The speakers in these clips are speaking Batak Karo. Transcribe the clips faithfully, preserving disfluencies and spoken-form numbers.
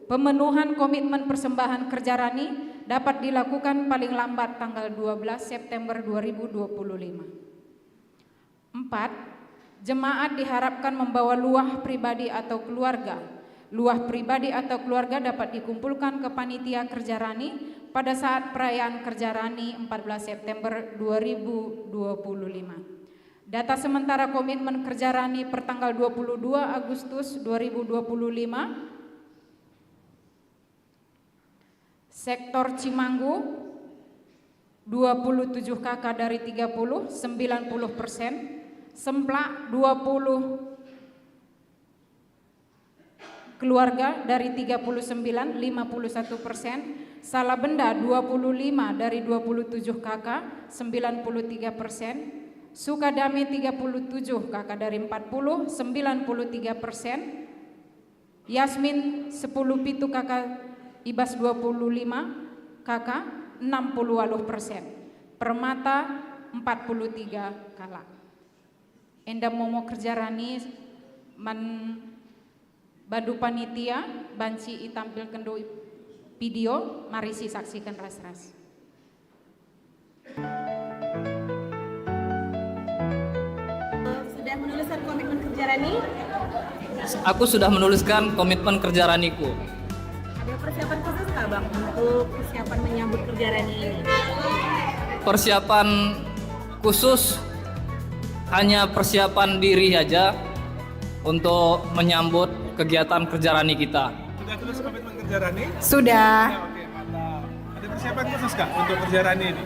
Pemenuhan komitmen persembahan kerja rani dapat dilakukan paling lambat tanggal dua belas September dua ribu dua puluh lima. Empat, jemaat diharapkan membawa luah pribadi atau keluarga. Luah pribadi atau keluarga dapat dikumpulkan ke panitia kerja rani pada saat perayaan kerja rani empat belas September dua ribu dua puluh lima. Data sementara komitmen kerja rani per tanggal dua puluh dua Agustus dua ribu dua puluh lima, sektor Cimanggu, dua puluh tujuh K K dari tiga puluh, sembilan puluh persen. Semplak, dua puluh keluarga dari tiga puluh sembilan, lima puluh satu persen. Salabenda, dua puluh lima dari dua puluh tujuh K K, sembilan puluh tiga persen. Sukadame, tiga puluh tujuh K K dari empat puluh, sembilan puluh tiga persen. Yasmin, sepuluh pitu K K, i bas dua puluh lima K K, enam puluh waluh persen. Permata, empat puluh tiga kalak. Enda momo kerja rani man bandu panitia, banci itampilkenndu video, mari sisaksiken ras-ras. Sudah menuliskan komitmen kerja rani? Aku sudah menuliskan komitmen kerja raniku. Ada persiapan khusus nggak, Bang, untuk persiapan menyambut kerja rani ini? Persiapan khusus hanya persiapan diri aja untuk menyambut kegiatan kerja rani kita. Sudah tulis komitmen kerja rani? Sudah. Oke, mantap. Ada persiapan khusus, Kak, untuk kerja rani ini?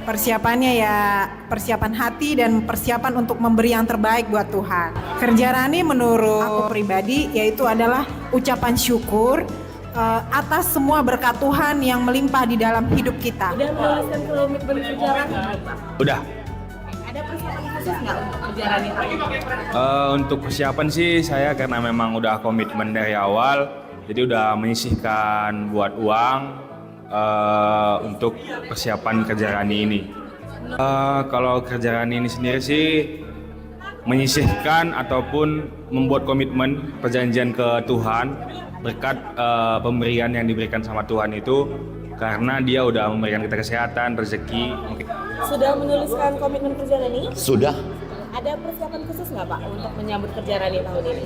Persiapannya ya, persiapan hati dan persiapan untuk memberi yang terbaik buat Tuhan. Kerja rani menurut aku pribadi yaitu adalah ucapan syukur, eh, atas semua berkat Tuhan yang melimpah di dalam hidup kita. Udah menuliskan komitmen kerja rani, Pak? Udah. Ada persiapan khusus nggak untuk kerja rani tahun ini? Eh, untuk persiapan sih saya karena memang udah komitmen dari awal, jadi udah menyisihkan buat uang, eh, untuk persiapan kerja rani ini. Eh, kalau kerja rani ini sendiri sih menyisihkan ataupun membuat komitmen perjanjian ke Tuhan berkat, eh, pemberian yang diberikan sama Tuhan itu, karena Dia udah memberikan kita kesehatan, rezeki. Sudah menuliskan komitmen kerja rani? Sudah. Ada persiapan khusus nggak, Pak, untuk menyambut kerja rani tahun ini?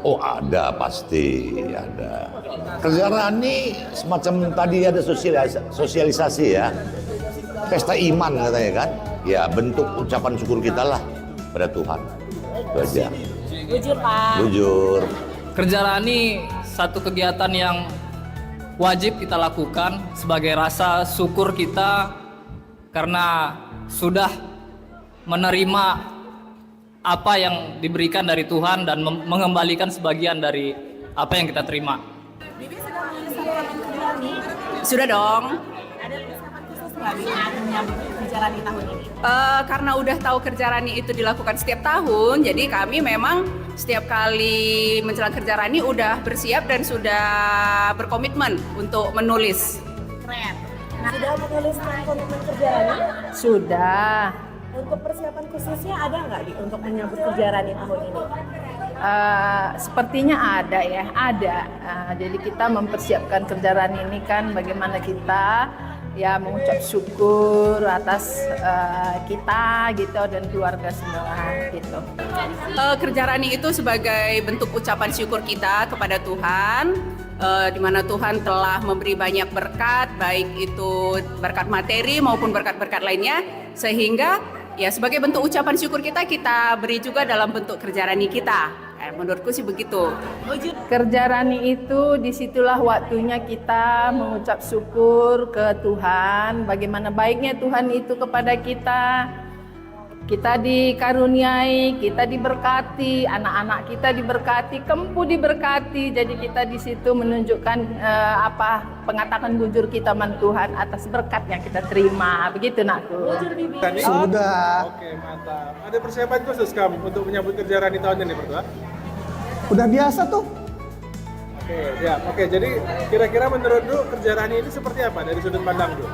Oh, ada, pasti ada. Kerja rani semacam tadi ada sosialis-, sosialisasi ya. Pesta iman katanya kan. Ya, bentuk ucapan syukur kita lah pada Tuhan. Itu aja. Bujur, Pak. Bujur. Kerja rani satu kegiatan yang wajib kita lakukan sebagai rasa syukur kita karena sudah menerima apa yang diberikan dari Tuhan dan mem-, mengembalikan sebagian dari apa yang kita terima. Bibi sudah menulis satu komitmen kerja rani? Sudah dong. Ada persiapan khusus nggak, Bibi, untuk menyambut kerja rani tahun ini? Eh, karena udah tahu kerja rani itu dilakukan setiap tahun, jadi kami memang setiap kali menjelang kerja rani udah bersiap dan sudah berkomitmen untuk menulis. Keren. Nah, sudah menuliskan komitmen kerja rani? Sudah. Untuk persiapan khususnya ada nggak, Bi, untuk menyambut kerja rani tahun ini? Eh, sepertinya ada ya, ada. Eh, jadi kita mempersiapkan kerja rani ini kan bagaimana kita ya mengucap syukur atas, eh, kita gitu dan keluarga semua gitu. Eh, kerja rani itu sebagai bentuk ucapan syukur kita kepada Tuhan, eh, di mana Tuhan telah memberi banyak berkat, baik itu berkat materi maupun berkat-berkat lainnya, sehingga ya sebagai bentuk ucapan syukur kita, kita beri juga dalam bentuk kerja rani kita. Eh, menurutku sih begitu. Kerja rani itu, disitulah waktunya kita mengucap syukur ke Tuhan, bagaimana baiknya Tuhan itu kepada kita. Kita dikaruniai, kita diberkati, anak-anak kita diberkati, kempu diberkati. Jadi kita di situ menunjukkan, eh, apa, pengatakan bujur kita man Tuhan atas berkat yang kita terima. Begitu, nakku. Bujur, Bibi. Tadi? Sudah. Oke, mantap. Ada persiapan khusus kamu untuk menyambut kerja rani tahun ini, Mertua? Udah biasa tuh. Oke, ya. Oke, jadi kira-kira menurut Du, kerja rani ini seperti apa dari sudut pandang Du?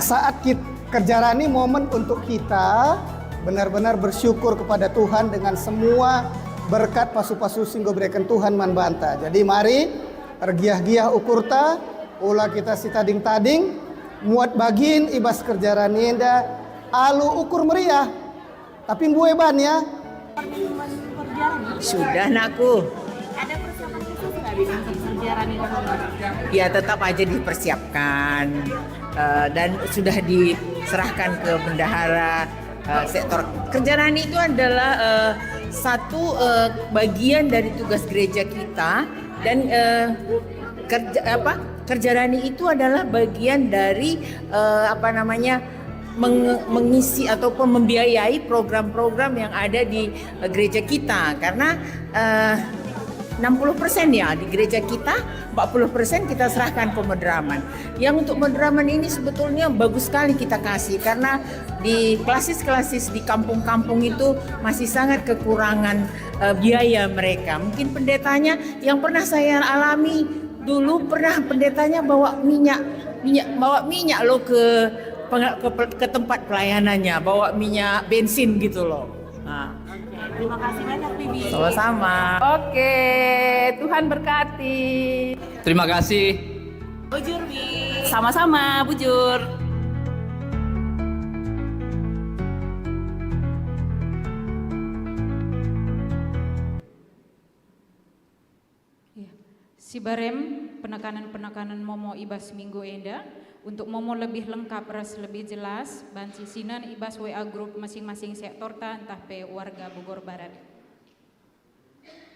Saat kit-, kerja rani momen untuk kita benar-benar bersyukur kepada Tuhan dengan semua berkat pasu-pasu si enggo ibereken Tuhan man banta. Jadi mari Ergiah-giah ukurta, ula kita sitading-tading, muat bagin i bas kerja rani enda alu ukur meriah. Tapi mbue ban ya. Sudah, nakku. Ada persiapan khusus nggak, Bibi, untuk kerja rani? Ya, tetap aja dipersiapkan. Eh, dan sudah diserahkan ke bendahara, eh, sektor. Kerja rani itu adalah, eh, satu, eh, bagian dari tugas gereja kita, dan, eh, kerja apa, kerja rani itu adalah bagian dari, eh, apa namanya, meng- mengisi ataupun membiayai program-program yang ada di, eh, gereja kita. Karena, eh, enam puluh persen ya di gereja kita, empat puluh persen kita serahkan pemoderaman. Yang untuk moderaman ini sebetulnya bagus sekali kita kasih, karena di klasis-klasis di kampung-kampung itu masih sangat kekurangan, eh, biaya mereka. Mungkin pendetanya, yang pernah saya alami dulu, pernah pendetanya bawa minyak, minyak, bawa minyak loh ke peng- ke, ke tempat pelayanannya, bawa minyak bensin gitu loh. Nah. Oke, terima kasih banyak, Bibi. Sama-sama. Oke, Tuhan berkati. Terima kasih. Bujur, Bi. Sama-sama, bujur. Iya. Sibarem penekanen-penekanen momo i bas minggu enda. Untuk momo lebih lengkap ras lebih jelas, banci sinen i bas W A group masing-masing sektorta ntah pe warga Bogor Barat.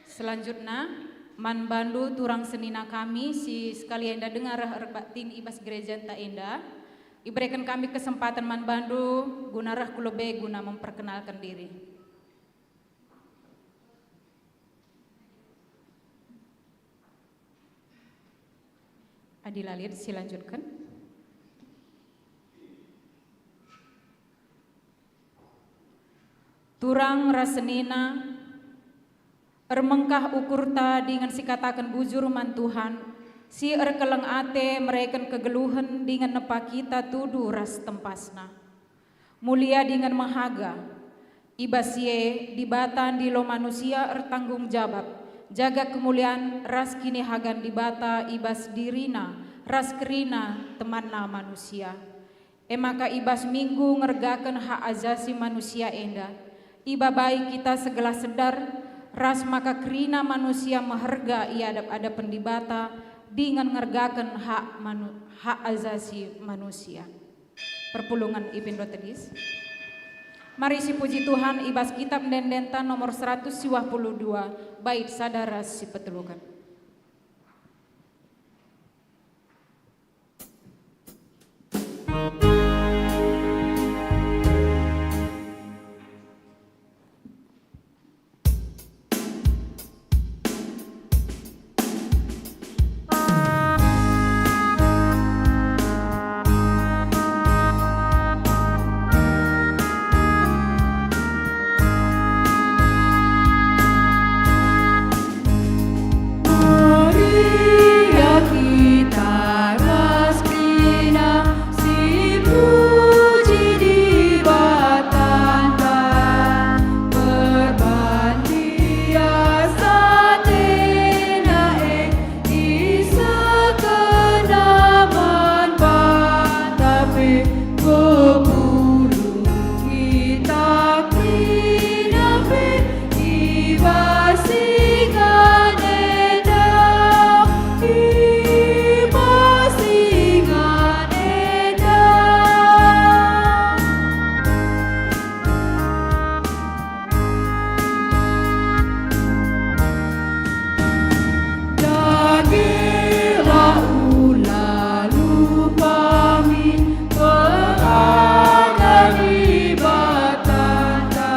Selanjutna, man bandu turang senina kami si sekali enda denga reh erbatin i bas gerejanta enda, ibereken kami kesempaten man bandu guna reh ku lebe guna memperkenalken diri. Adi la lit, silanjutken. Turang ras senina, ermengkah ukurta dingen sikataken bujur man Tuhan, si erkeleng ate mereken kegeluhen dingen nepa kita tudu ras tempasna. Mulia dingen mehaga. I bas si e, Dibata ndilo manusia ertanggung jabap, jaga kemulian ras kinihagan Dibata i bas dirina ras kerina temanna manusia. E maka i bas minggu ngergaken hak ajasi manusia enda, ibabai kita segelah sedar, ras maka kerina manusia meherga i adap-adapen Dibata dingen ngergaken hak manu- hak ajasi manusia. Perpulungen ipindo tedis. Mari sipuji Tuhan i bas Kitab Ende-endenta nomor seratus siwah puluh dua, bait sada ras si peteluken. Maria kita ras kerina si puji Dibatanta, perban biasa tena e isekenna man banta pe pepulung kita kerina pe i bas ingan enda, i bas ingan enda. Dage la ula lupa min peragan Dibatanta,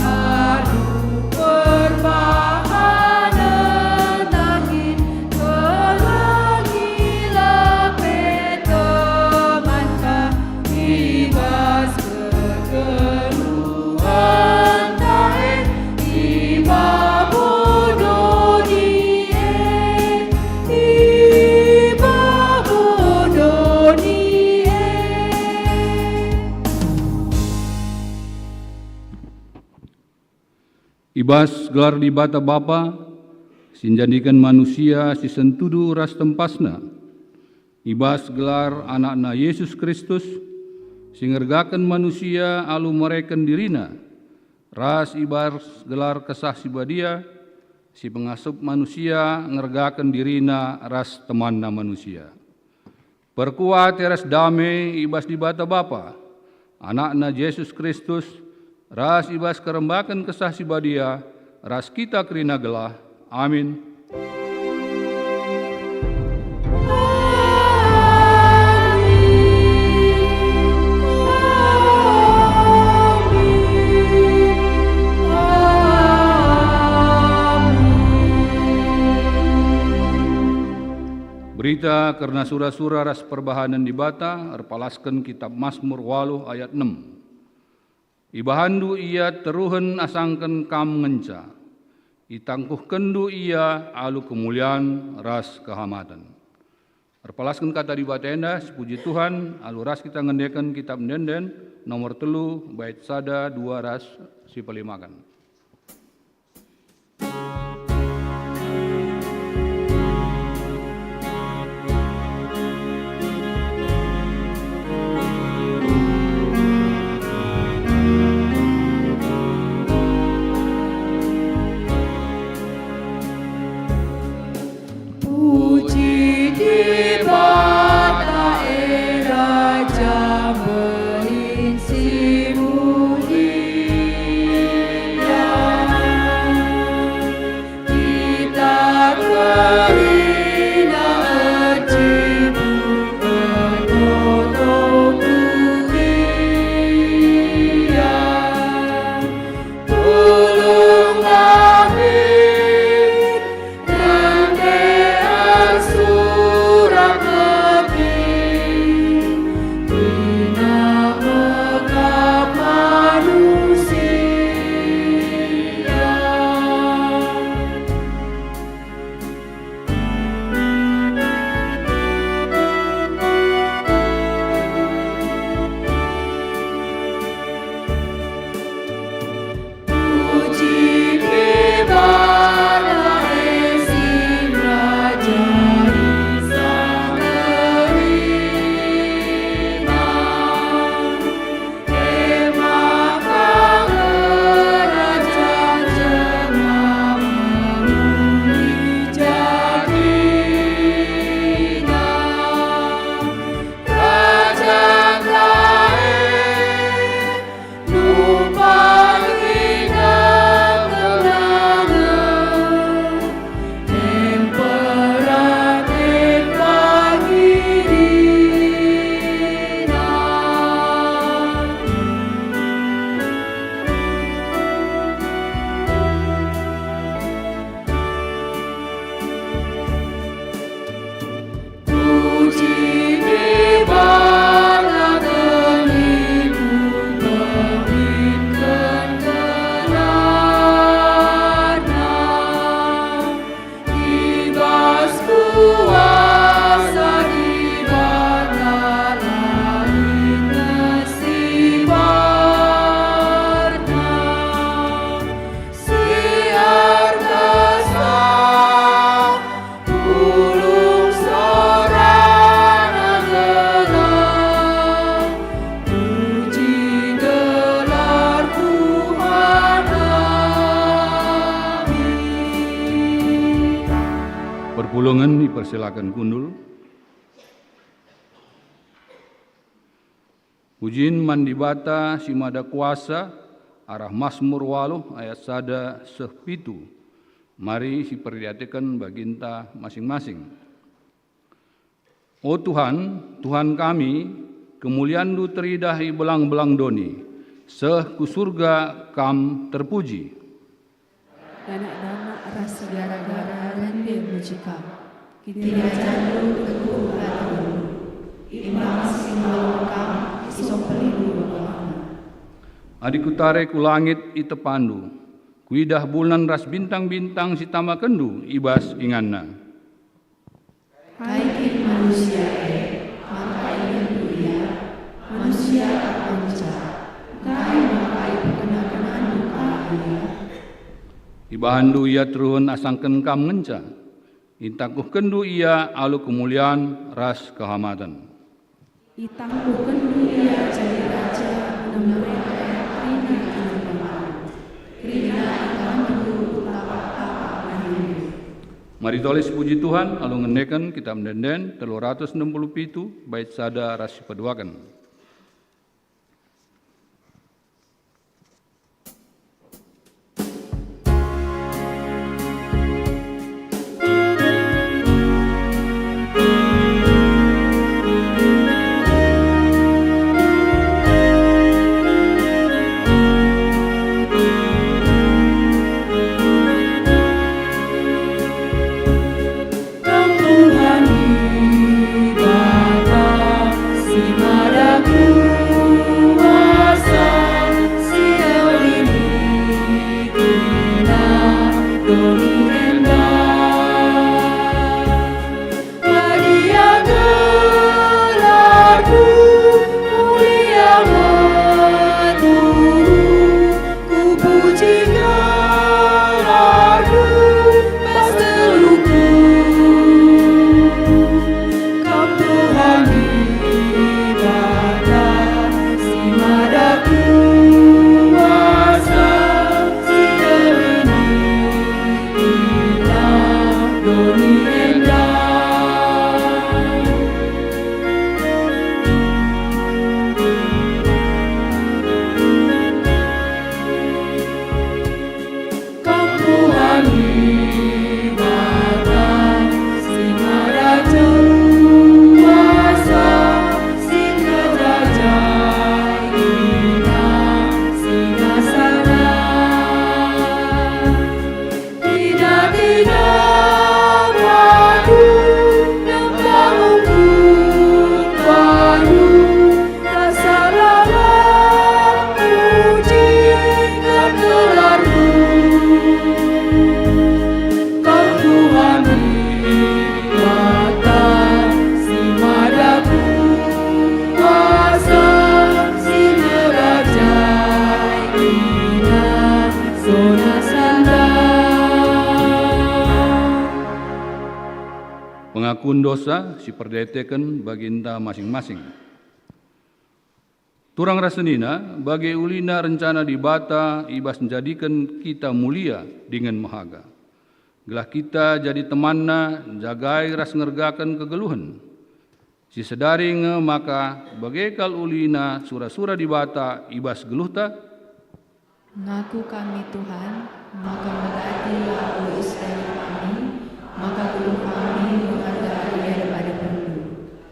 alu perbahanen tangin kelangi la pe temanta i bas I bas gelar Dibata Bapa, si njadiken manusia si sentudu ras tempasNa, i bas gelar AnakNa Jesus Kristus, si ngergaken manusia alu mereken diriNa, ras i bas gelar Kesah Si Badia, si pengasup manusia ngergaken dirina ras temanna manusia. Perkuah ate ras dame i bas Dibata Bapa, AnakNa Jesus Kristus, ras i bas kerembaken Kesah Si Badia, ras kita kerina gelah. Amin. Berita kerna sura-sura ras perbahanen Dibata erpalasken Kitap Masmur waluh ayat enem. Ibahanndu ia teruhen asangken kam ngenca. Itangkuhkenndu ia alu kemulian ras kehamaten. Erpalasken kata Dibata enda, sipuji Tuhan, alu ras kita ngendeken Kitap Ende-enden nomor telu, bait sada, dua ras si pelimaken. Puji Dibata e Raja Berin si Mulia. Kita kerina erjimpuh ertoto ku Ia. Tulung lahir, ngendean surat lebih, guna mekap manusia. Puji Dibata e si merajai sang kerina. E maka kerajaan jelma mehuli jadina. Kerajaan lain numpang ringan kenangen, emperaten pagi dina. Puji Dibata, demi ku pemingken gelarNa. I bas kuasa Dibata langit nge si mbarna. Si erkesah, ulung sorana gelah, puji gelar Tuhan kami. Perpulungen dipersilaken kundul. Pujin man Dibata si Mada Kuasa, arah Masmur waluh ayat sada seh pitu. Mari siperdiateken baginta masing-masing. O Tuhan, Tuhan kami, kemulianNdu teridah i belang-belang doni, seh ku Surga Kam terpuji. Danak-danak ras si gara-gara rende muji Kam. KinirajanNdu teguh atenNdu. Imbang si ngelawan Kam, isompeliNdu dohana. Adi kutare ku langit itepanNdu, kuidah bulan ras bintang-bintang si itamakenNdu i bas inganna. Kai kin manusia e, maka ingetNdu ia? Manusia kap ngenca, kai maka iperkena-kenaNdu ka ia? Ibahanndu ia teruhen asangken kam ngenca. Itangkuhkenndu ia alu kemulian ras kehamaten. Itangkuhkenndu ia jadi raja guna mereken kerina kinikerina. Kerina itangkuhndu ku tapak-tapak bahindu. Mari tole sipuji Tuhan alu ngendeken Kitap Ende-enden telu ratus enem puluh pitu, bait sada ras sipeduaken. Kam Tuhan Dibata si mada kuasa, si erlini kerina doni enda. Badia gelarNdu, mulia me Tuhan. Kupuji gelarNdu, bas teluhku. Kam Tuhan Dibata, si mada kuasa, si erlini kerina doni enda. Kam Tuhan Dibata, si mada kuasa, si erjajai kerina singasana. Tidak-tidak bandu, nempa ungkut bandu, rasa lalap puji gelarNdu. Kam Tuhan Dibata, si mada kuasa, si erjajai kerina sona sanda. Pengakun dosa si perdeteken baginta masing-masing. Turang ras senina, bage ulina rencana Dibata i bas njadiken kita mulia dingen mehaga, gelah kita jadi temanNa, njagai ras ngergaken kegeluhen. Sisedari nge maka bage kal ulina sura-sura Dibata i bas geluhta? Ngaku kami, Tuhan, maka megati labo isadari kami, maka geluh kami mengada i adep-adepndu.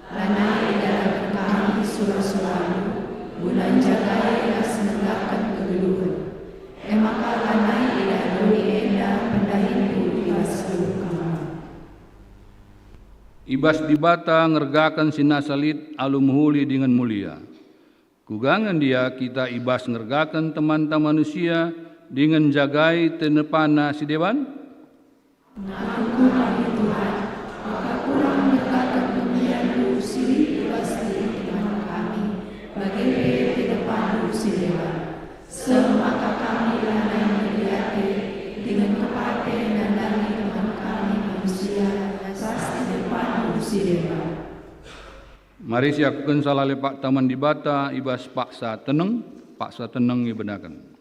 Lanai idalaken kami sura-suraNdu, guna njagai ras ngergaken kegeluhen. E maka lanai idah doni enda pendahindu i bas geluh kami. I bas Dibata ngergaken si nasa lit alu mehuli dingen mulia. Kuga nge ndia kita i bas ngergaken temanta manusia dingen njagai tinepanna si deban? Ngaku kami, Tuhan, maka kurang ngergaken kemulianNdu si lit i bas diri teman kami, bage pe tinepanndu si deban. Seh maka kami lanai medi ate dingen kepate nandangi teman kami manusia ras tinepanndu si deban. Mari siakukenca lalap taman Dibata i bas paksa teneng, paksa teneng ibenaken.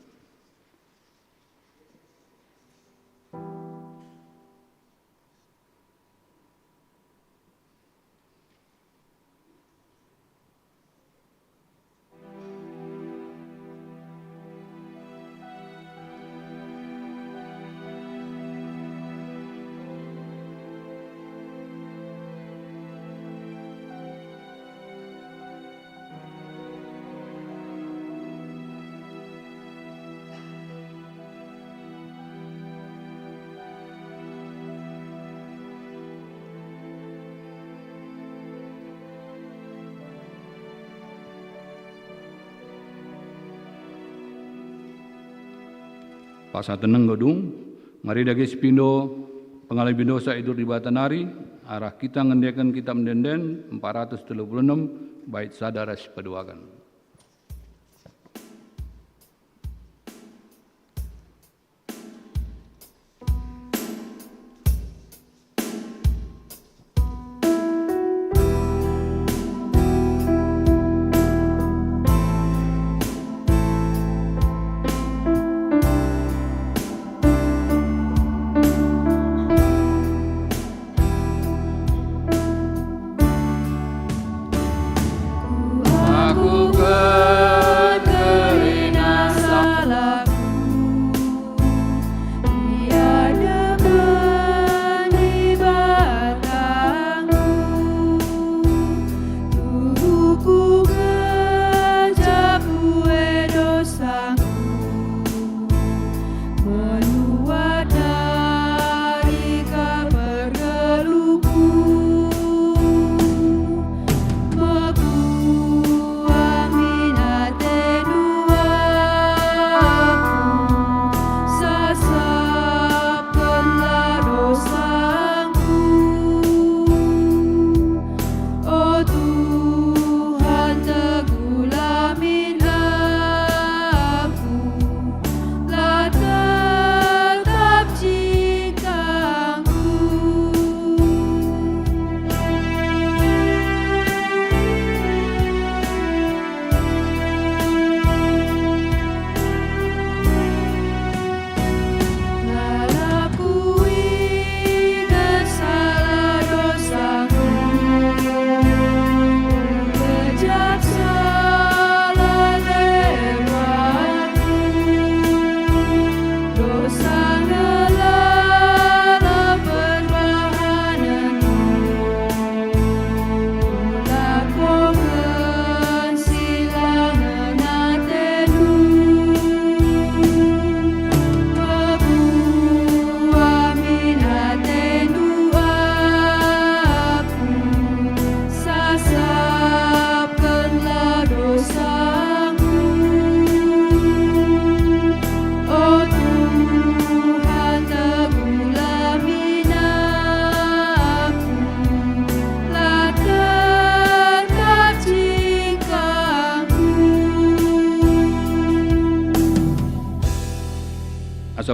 Paksa teneng enggo dung, mari dage sipindo pengalamin dosa idur Dibata nari, arah kita ngendeken Kitap Ende-enden empat ratus telu puluh enem, bait sada ras sipeduaken.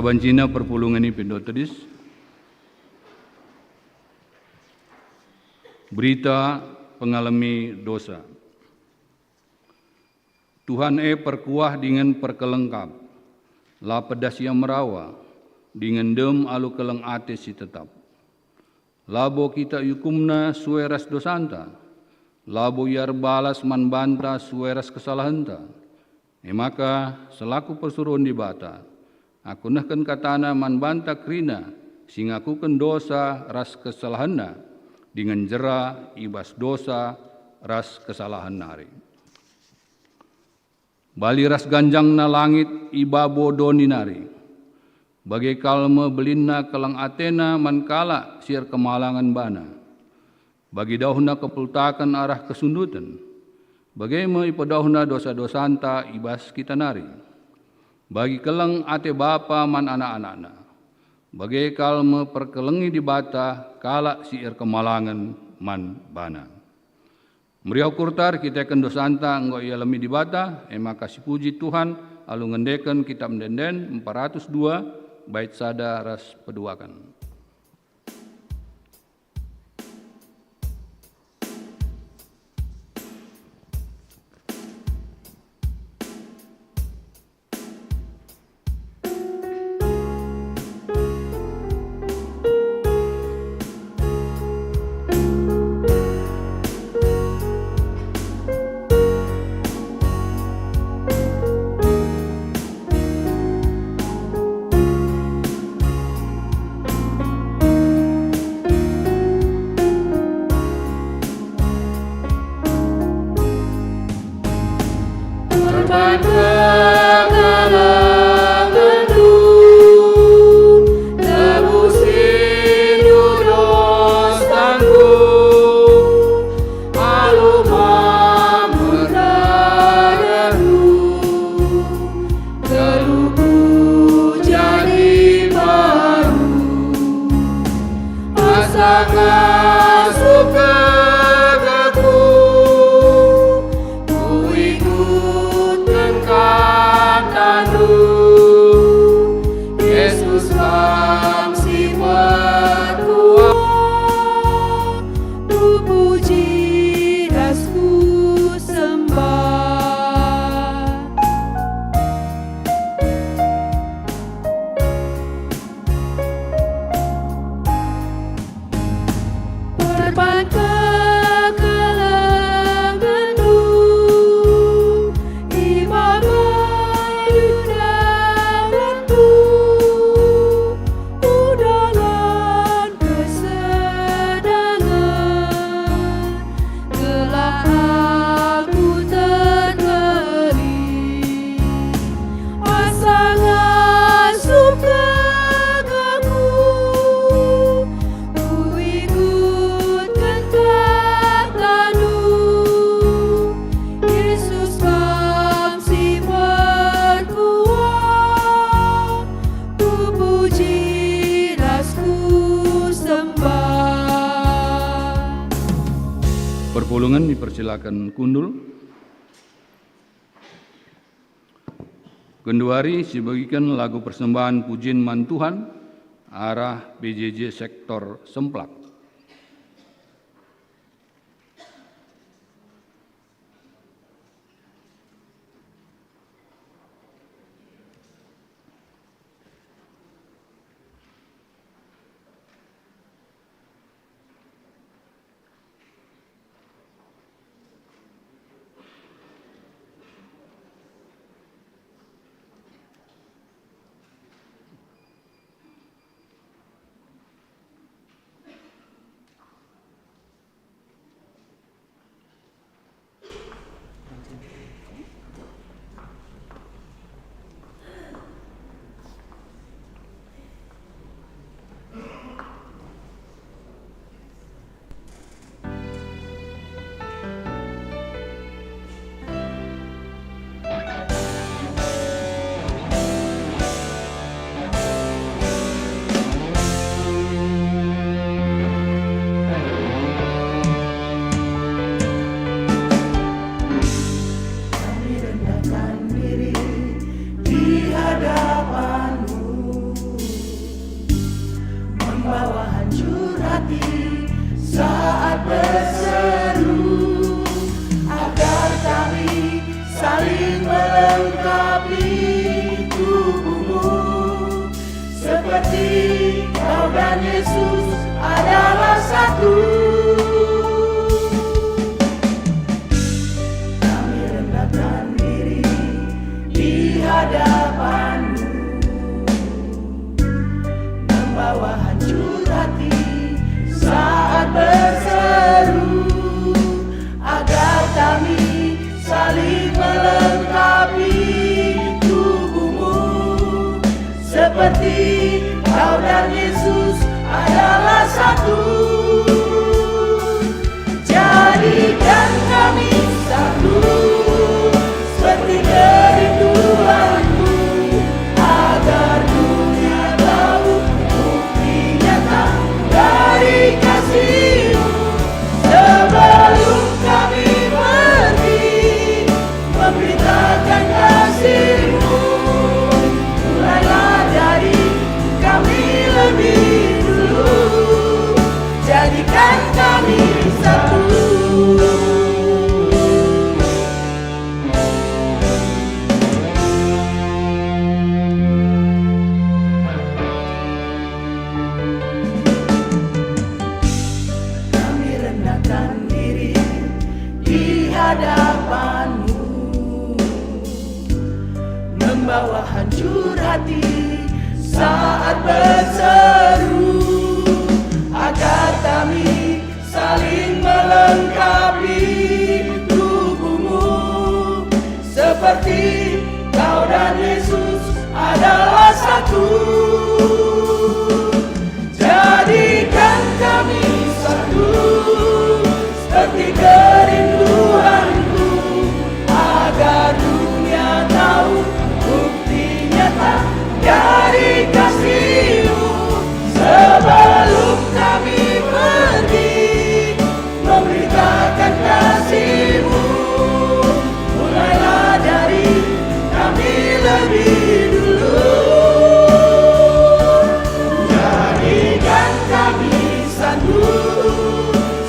Banci nina perpulungen i pindo tedis. Berita pengalemi dosa. Tuhan e perkuah dingen perkeleng kap, la pedas ia merawa, dingen dem alu keleng ate si tetap. Labo kita iukumNa sue ras dosanta, labo Ia erbalas man banta sue ras kesalahenta. E maka, selaku persuruhen Dibata, aku nehken kataNa man banta kerina si ngakuken dosa ras kesalahenna, dingen jera i bas dosa ras kesalahen nari. Bali ras ganjangna langit i babo doni nari, bage kal me belinna keleng atena man kalak si erkemalangen bana. Bagi dauhna kepultaken arah kesunduten, bage me ipedauhna dosa-dosanta i bas kita nari. Bagi keleng ate bapa man anak-anakna, bage kal me perkelengi Dibata kalak si erkemalangen man bana. Meriah ukurta erkiteken dosanta enggo ialemi Dibata, e maka sipuji Tuhan alu ngendeken Kitap Ende-enden empat ratus dua, bait sada ras peduaken. Perban kekelengenNdu, tebusindu dosandu, alu mamer darehndu, geluhku jadi baru. Asa ngasup gegehku, kuikutken kataNdu, Yesus, Kam si perkuah. Kupuji ras kusembah. Perban kekelengenNdu, ibabandu dalanku, ku dalan kesenangen, gelah aku terkelin. Asa ngasup gegehku, kuikutken kataNdu, Yesus, Kam si perkuah. Kupuji ras kusembah. Perpulungen dipersilaken kundul. Genduari sibagiken lagu persembahan pujin man Tuhan arah P J J sektor Semplak. Kami rendahkan diri di hadapan-Mu, membawa hancur hati saat berseru, agar kami saling melengkapi tubuh-Mu, seperti Kau dan Yesus adalah satu. Jadikan kami satu seperti kerinduan-Mu, agar dunia tahu bukti nyata dari kasih-Mu. Sebelum kami pergi, memberitakan kasih-Mu, mulailah dari kami lebih dulu. Jadikan kami satu. Kami rendahkan diri di hadapan-Mu, membawa hancur hati saat berseru, agar kami saling melengkapi tubuh-Mu, seperti Kau dan Yesus adalah satu. Jadikan kami satu seperti kerinduan-Mu, agar dunia tahu bukti nyata dari kasih-Mu. Sebelum kami pergi, memberitakan kasih-Mu, mulailah dari kami lebih dulu. Jadikan kami satu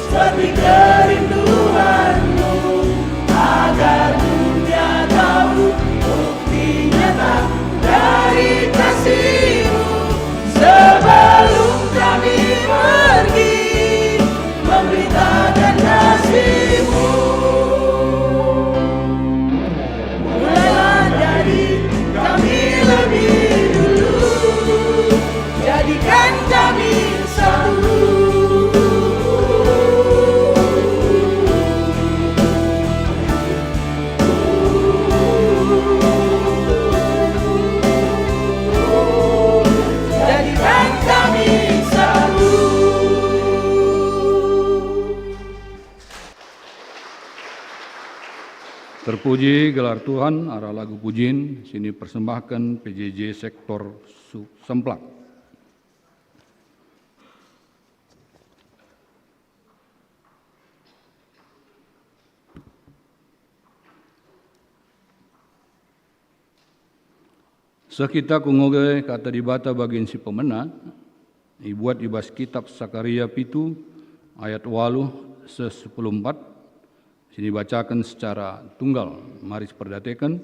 seperti kerinduan-Mu, agar dunia tahu bukti nyata dari kasih-Mu. Sebelum kami pergi, memberitakan kasih-Mu, mulailah dari kami lebih dulu. Jadikan kami satu. Jadikan kami satu. Terpuji gelar Tuhan, arah lagu pujin si nipersembahken P J J sektor Su-, Semplak. Seh kita ku ngoge Kata Dibata bagin si pemena, ibuat i bas kitap Sakaria pitu ayat waluh seh sepuluh empat, si nibacaken secara tunggal. Mari siperdiateken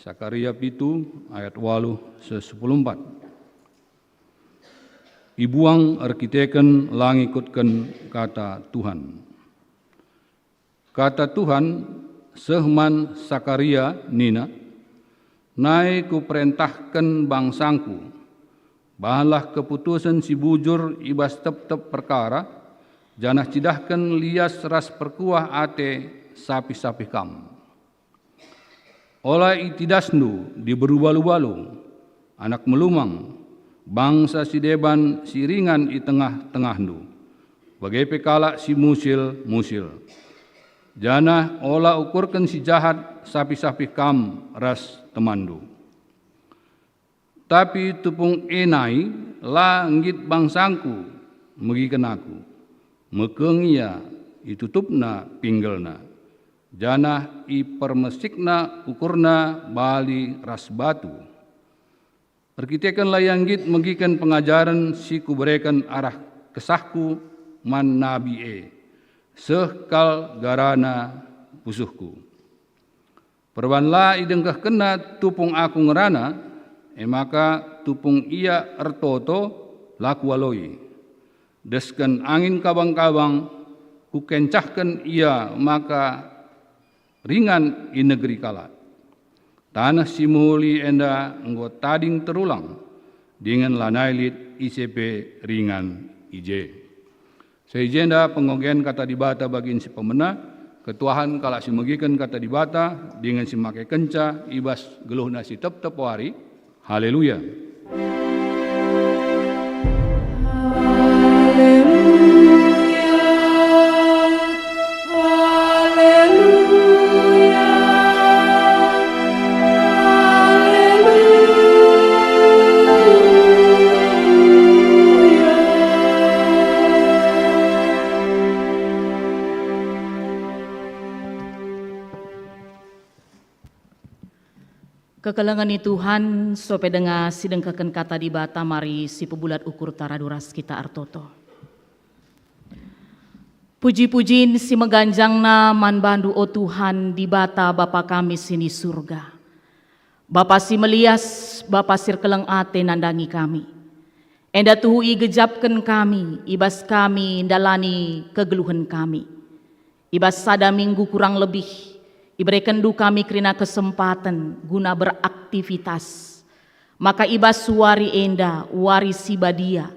Sakaria pitu ayat waluh seh sepuluh empat. Ibuang erkiteken la ngikutken kata Tuhan. Kata Tuhan seh man Sakaria nina, "Nai Kuperentahken bangsangKu, bahanlah keputusen si bujur i bas tep-tep perkara, janah cidahken lias ras perkuah ate sapih-sapih kam." Ola itidasndu diberu balu-balu, anak melumang, bangsa si deban si ringan i tengah-tengahndu, bage pe kalak si musil-musil. Janah ola ukurken si jahat sapih-sapih kam ras temanndu. Tapi tupung e nai la nggit bangsangKu megiken Aku. Mekeng ia, itutupna pinggelna, janah ipermesikna ukurna bali ras batu. Erkiteken la ia nggit megiken pengajaren si Kubereken arah kesahKu man nabi e, seh kal garana pusuhKu. Perban la idengkehkenna tupung Aku ngerana, e maka tupung ia ertoto, la Kualoi. Desken angin kabang-kabang, Kukencahken ia maka ringan i negeri kalak. Taneh si mehuli enda enggo tading terulang, dingen lanai lit ise pe ringan i je. Seh i jenda pengogen Kata Dibata bagin si pemena, ketuahen kalak si megiken Kata Dibata dingen si makekenca i bas geluhna si tep-tep wari. Haleluya! Kekelengen ni Tuhan, sope denga si dengkehken Kata Dibata, mari sipebulat ukurta radu ras kita ertoto. Puji-pujin si meganjangna man baNdu, o Tuhan, Dibata Bapa kami si ni Surga. Bapa si melias, Bapa si erkeleng ate nandangi kami. Enda tuhu igejapken kami, i bas kami ndalani kegeluhen kami. I bas sada minggu kurang lebih, iberekenNdu kami kerina kesempaten guna beraktivitas. Maka i bas wari enda, wari si badia,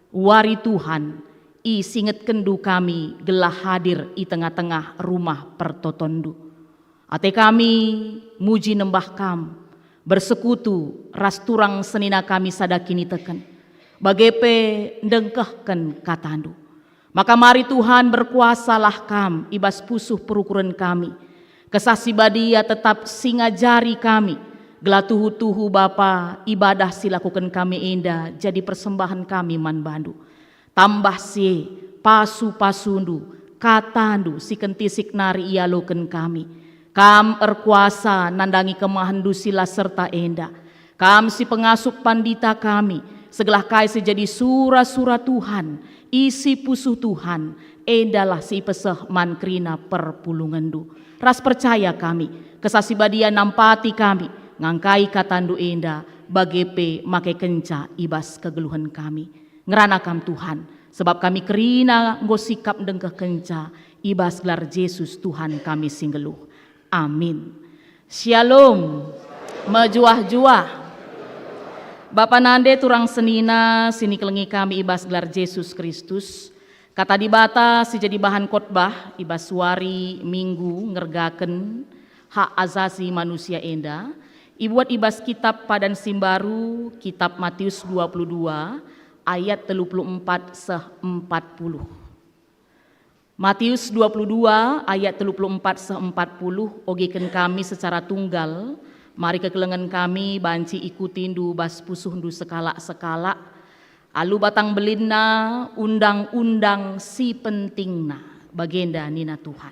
wari Tuhan, isingetkenNdu kami gelah hadir i tengah-tengah rumah pertotonNdu. Ate kami muji nembah Kam, bersekutu ras turang senina kami sada kiniteken, bage pe ndengkehken KataNdu. Maka mari Tuhan, berkuasalah Kam i bas pusuh perukuren kami. Kesah Si Badia tetap si ngajari kami, gelah tuhu-tuhu Bapa, ibadah si lakoken kami enda jadi persembahen kami man baNdu. Tambah si e, pasu-pasuNdu, KataNdu si kentisik nari ialoken kami. Kam erkuasa nandangi kemahenNdu si la serta enda. Kam si pengasup pandita kami, segelah kai si jadi sura-sura Tuhan, isi pusuh Tuhan, endalah si ipeseh man kerina perpulungenNdu. Ras percaya kami, Kesah Si Badia nampati kami, ngangkai KataNdu enda, bage pe makekenca i bas kegeluhen kami. Ngerana Kam, Tuhan, sebab kami kerina enggo sikap ndengkehkenca i bas gelar Jesus Tuhan kami si nggeluh. Amin. Shalom. Mejuah-juah. Bapa nande turang senina si nikelengi kami i bas gelar Jesus Kristus, Kata Dibata si jadi bahan khotbah i bas wari Minggu ngergaken hak asasi manusia enda, ibuat i bas Kitab Padan si Mbaru, Kitab Matius dua puluh dua ayat telu puluh empat seh empat puluh. Matius dua puluh dua ayat telu puluh empat seh empat puluh, ogiken kami secara tunggal, mari kekelengen kami banci ikutindu bas pusuhndu sekalak-sekalak, alu batang belinna undang-undang si pentingna, bagenda nina Tuhan.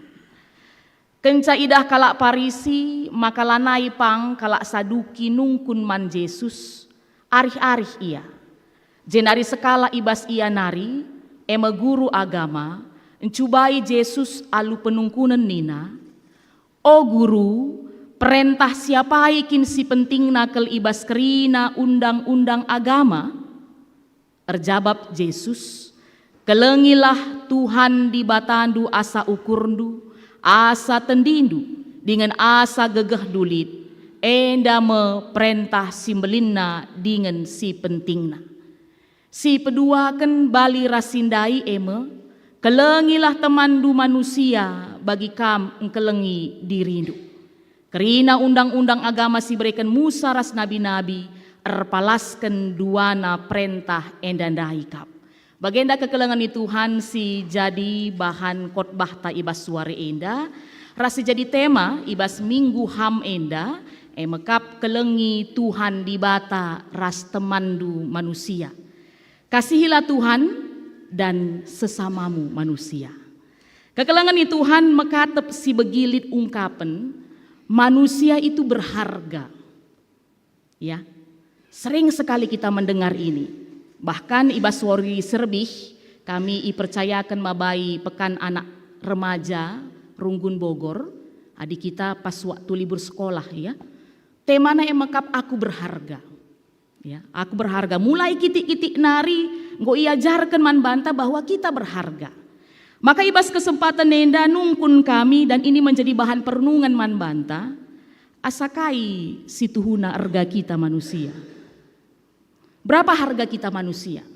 Kenca idah kalak Parisi maka lanai pang kalak Saduki nungkun man Jesus, arih-arih ia. Jenari sekalak i bas ia nari, e me guru agama, ncubai Jesus alu penungkunen nina, "O Guru, perentah si apai kin si pentingna kal i bas kerina undang-undang agama?" Erjabap Jesus, "Kelengilah Tuhan Dibatandu asa ukurndu, asa tendindu, dingen asa gegehndu lit, enda me perentah si mbelinna dingen si pentingna." Si peduaken bali ras si ndai e me, "Kelengilah temanndu manusia bagi kam engkelengi dirindu." Kerina undang-undang agama si ibereken Musa ras nabi-nabi erpalasken duana perentah enda ndai kap. Bagenda kekelengen ni Tuhan si jadi bahan khotbahta i bas wari enda, ras si jadi tema i bas Minggu HAM enda, e me kap kelengi Tuhan Dibata ras temanndu manusia. Kasihilah Tuhan dan sesamamu manusia. Kekelengen ni Tuhan mekatep si begilit ungkapen, manusia itu berharga. Ya, sering sekali kita mendengar ini. Bahkan i bas wari serbih, kami ipercayaken mabai Pekan Anak Remaja Runggun Bogor, adi kita pas waktu libur sekolah, ya. Temana e mekap Aku Berharga. Ya, aku berharga. Mulai kitik-kitik nari enggo iajarken man banta bahwa kita berharga. Maka i bas kesempaten enda nungkun kami, dan ini menjadi bahan perenungan man banta, asa kai situhuna erga kita manusia? Berapa harga kita manusia?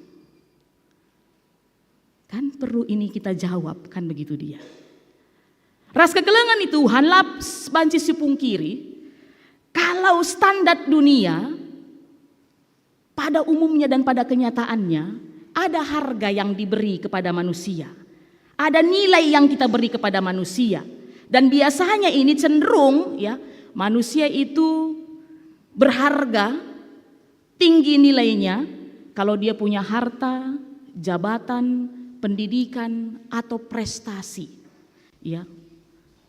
Kan perlu ini kita jawab, kan begitu dia. Ras kekelengen ni Tuhan, la banci sipungkiri, kalau standar dunia, pada umumnya dan pada kenyataannya, ada harga yang diberi kepada manusia. Ada nilai yang kita beri kepada manusia. Dan biasanya ini cenderung, ya, manusia itu berharga, tinggi nilainya kalau dia punya harta, jabatan, pendidikan, atau prestasi. Ya.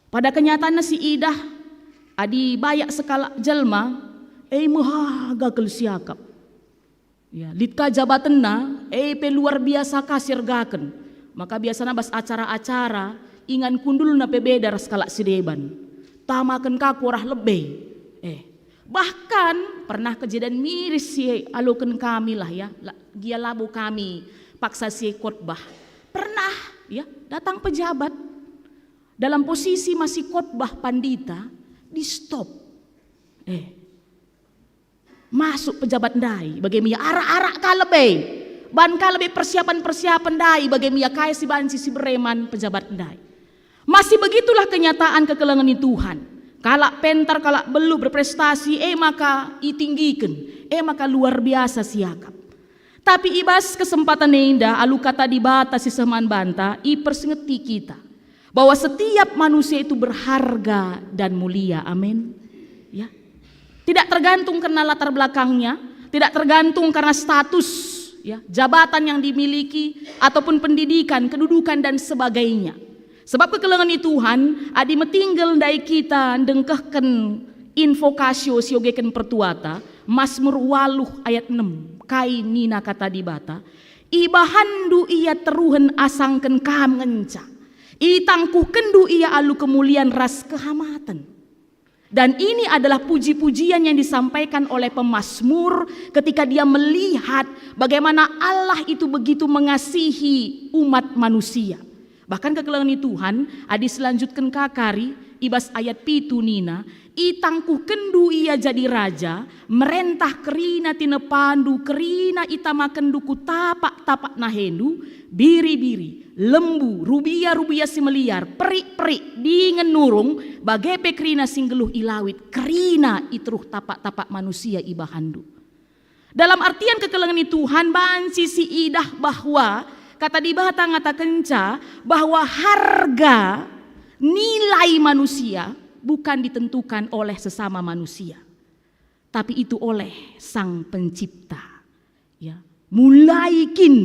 Pada kenyataanna si idah, adi bayak sekalak jelma, e mehaga kal siakap. Ya, lit ka jabatenna, e pe luar biasa ka siergaken. Maka biasana bas acara-acara, ingan kundulna pe beda ras kalak si deban. Tamaken ka kuarah lebe. Eh, bahkan pernah kejadian miris si aloken kami lah ya, la, gia labo kami paksa si khotbah. Pernah ya, datang pejabat dalam posisi masih khotbah pandita, di stop. Eh, masuk pejabat ndai, bage me ia arak-arak ka lebe, ban ka lebe persiapan-persiapan ndai, bage me ia kai si banci si bere man pejabat ndai. Masih begitulah kenyataan kekelengen ni Tuhan. Kalak pentar, kalak beluh berprestasi, e maka itinggiken, e maka luar biasa siakap. Tapi i bas kesempaten enda alu kata Dibata si seh man banta ipersingeti kita bahwa setiap manusia itu berharga dan mulia. Amin. Ya. Tidak tergantung karena latar belakangnya, tidak tergantung karena status, ya, jabatan yang dimiliki, ataupun pendidikan, kedudukan, dan sebagainya. Sebab kekelengen ni Tuhan, adi metinggel ndai kita ndengkehken invokasio si ogeken pertuata, Masmur waluh ayat enem, kai nina kata Dibata, "Ibahanndu ia teruhen asangken kam ngenca, itangkuhkenndu ia alu kemulian ras kehamaten." Dan ini adalah puji-pujian yang disampaikan oleh pemasmur ketika dia melihat bagaimana Allah itu begitu mengasihi umat manusia. Bahkan kekelengen ni Tuhan, adi selanjutken ka kari, i bas ayat pitu nina, "Itangkuhkenndu ia jadi raja, merentah kerina tinepandu, kerina itamakenndu ku tapak-tapak nahendu, biri-biri, lembu, rubia-rubia si meliar, perik-perik, dingen nurung, bage pe kerina si nggeluh i lawit, kerina i teruh tapak-tapak manusia ibahanndu." Dalam artian kekelengen ni Tuhan banci siidah bahwa kata Dibata ngatakenca bahwa harga nilai manusia bukan ditentukan oleh sesama manusia, tapi itu oleh Sang Pencipta. Ya, mulai kin,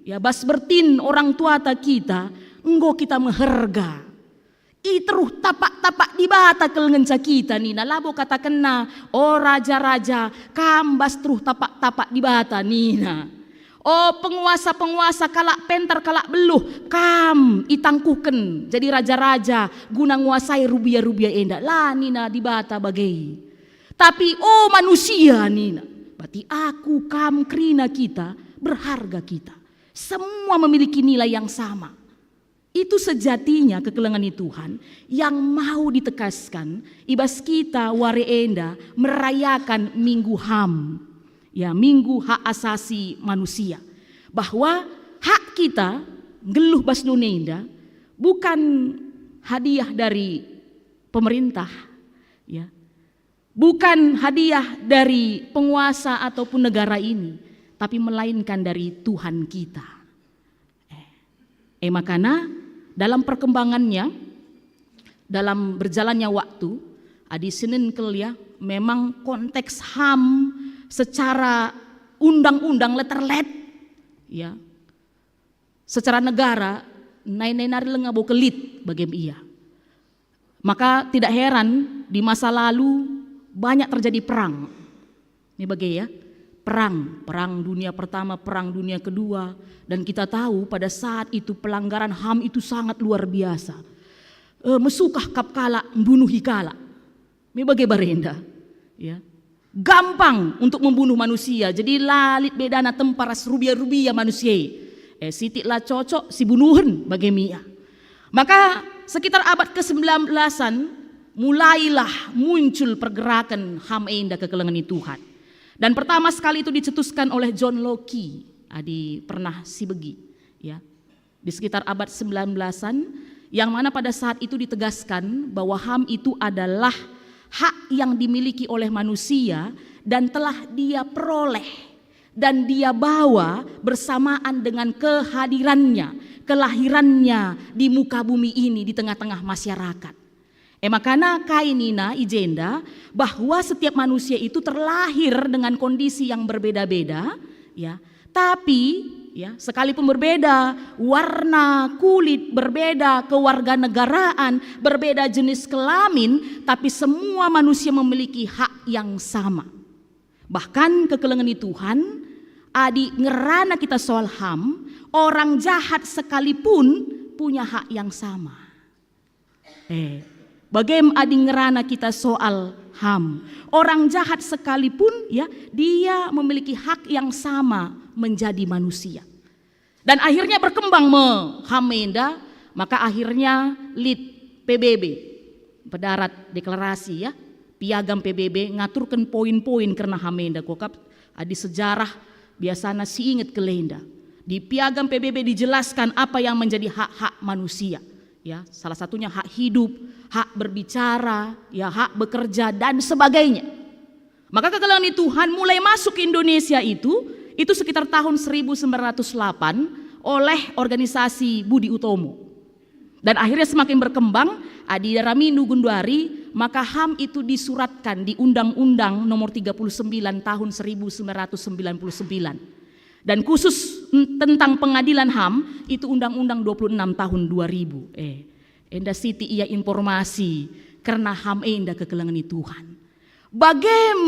ya, bas bertin orang tuata kita, enggo kita meherga. I teruh tapak-tapak Dibata kal ngenca kita nina, labo katakenna, "O raja-raja, kam bas teruh tapak-tapak Dibata," nina. "O penguasa-penguasa, kalak pentar, kalak beluh, kam itangkuhken jadi raja-raja guna nguasai rubia-rubia enda." La nina Dibata bage. Tapi, "O manusia," nina, "berarti aku, kam, kerina kita, berharga kita. Semua memiliki nilai yang sama." Itu sejatinya kekelengen ni Tuhan yang mau ditekaskan i bas kita wari enda merayakan Minggu ham, ya, Minggu Hak Asasi Manusia, bahwa hak kita nggeluh bas doni enda bukan hadiah dari pemerintah, ya, bukan hadiah dari penguasa ataupun negara ini, tapi melainkan dari Tuhan kita. Eh, eh, makana dalam perkembangannya, dalam berjalannya waktu, adi sinen kal ya, memang konteks ham secara undang-undang letter let, ya, secara negara, nai-nai nari langa bo kelit bage me ia. Maka tidak heran di masa lalu banyak terjadi perang. Ini bage ya, perang, perang dunia pertama, perang dunia kedua, dan kita tahu pada saat itu pelanggaran ham itu sangat luar biasa. Eh, mesukah kap kalak, mbunuhi kalak. Me bage barenda, ya. gampang untuk membunuh manusia. Jadi la lit bedana tempa ras rubia-rubia manusia. Eh, sitik la cocok, sibunuhen bage mia. Maka sekitar abad kesembilan belasan mulailah muncul pergerakan HAM enda, kekelengen Tuhan. Dan pertama sekali itu dicetuskan oleh John Locke, adi pernah sibegi, ya. Di sekitar abad sembilan belasan, yang mana pada saat itu ditegaskan bahwa HAM itu adalah hak yang dimiliki oleh manusia dan telah dia peroleh dan dia bawa bersamaan dengan kehadirannya, kelahirannya di muka bumi ini, di tengah-tengah masyarakat. E makana kai nina i jenda bahwa setiap manusia itu terlahir dengan kondisi yang berbeda-beda, ya. Tapi, ya, sekalipun berbeda warna kulit, berbeda kewarganegaraan, berbeda jenis kelamin, tapi semua manusia memiliki hak yang sama. Bahkan kekelengen Tuhan, adi ngerana kita soal HAM, orang jahat sekalipun punya hak yang sama. Eh, bagem adi ngerana kita soal HAM. Orang jahat sekalipun, ya, dia memiliki hak yang sama menjadi manusia. Dan akhirnya berkembang me HAM enda, maka akhirnya lit P B B, Pedarat Deklarasi, ya, Piagam P B B ngaturken poin-poin kerna HAM enda, kuakap adi sejarah biasana si inget kal enda. Di Piagam P B B dijelaskan apa yang menjadi hak-hak manusia. Ya, salah satunya hak hidup, hak berbicara, ya, hak bekerja, dan sebagainya. Maka kekelengen Tuhan mulai masuk ke Indonesia itu, itu sekitar tahun seribu sembilan ratus delapan oleh organisasi Budi Utomo. Dan akhirnya semakin berkembang, adi daramindu genduari, maka HAM itu disuratkan di Undang-Undang Nomor tiga puluh sembilan Tahun seribu sembilan ratus sembilan puluh sembilan. Dan khusus tentang pengadilan HAM, itu Undang-Undang dua puluh enam Tahun dua ribu. Eh, enda sitik ia informasi kerna HAM enda, kekelengen Tuhan. Bagem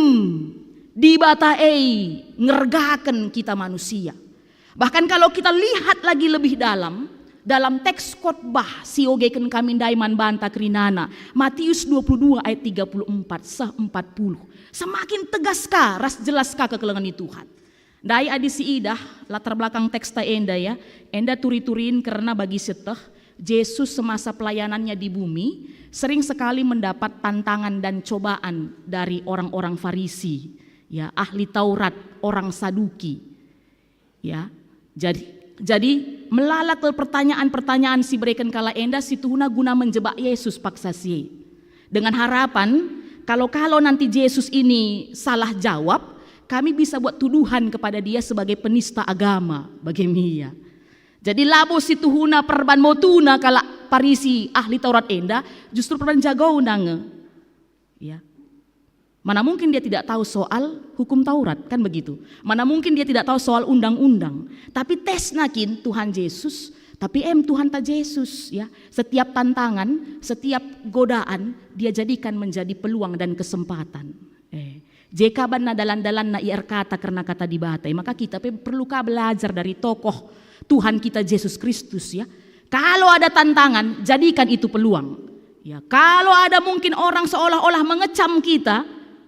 Dibata e ngergaken kita manusia. Bahkan kalau kita lihat lagi lebih dalam, dalam teks khotbah si ogeken kami ndai man banta kerinana, Matius dua puluh dua ayat tiga puluh empat seh empat puluh, semakin tegas ka ras jelas ka kekelengen Tuhan. Ndai adi siidah latar belakang teksta enda, ya, enda turi-turin kerna bagi sieteh, Jesus semasa pelayanannya di bumi sering sekali mendapat tantangan dan cobaan dari orang-orang Farisi, ya, ahli Taurat, orang Saduki. Ya. Jadi, jadi melala kal pertanyaan-pertanyaan si ibereken kalak enda situhuna guna menjebak Jesus paksa si e. Dengan harapan, kalau-kalau nanti Jesus ini salah jawab, kami bisa buat tuduhan kepada dia sebagai penista agama, bage mia. Jadi labo situhuna perban motuna kalak Parisi ahli Taurat enda, justru perban jagona nge. Ya. Mana mungkin dia tidak tahu soal hukum Taurat, kan begitu? Mana mungkin dia tidak tahu soal undang-undang? Tapi tesna kin Tuhan Jesus, tapi em Tuhanta Jesus, ya. Setiap tantangan, setiap godaan, dia jadikan menjadi peluang dan kesempatan. Eh, je ka banna dalan-dalanna ia erkata kerna kata Dibata, maka kita pe perlu ka belajar dari tokoh Tuhan kita Jesus Kristus, ya. Kalau ada tantangan, jadikan itu peluang. Ya, kalau ada mungkin orang seolah-olah mengecam kita,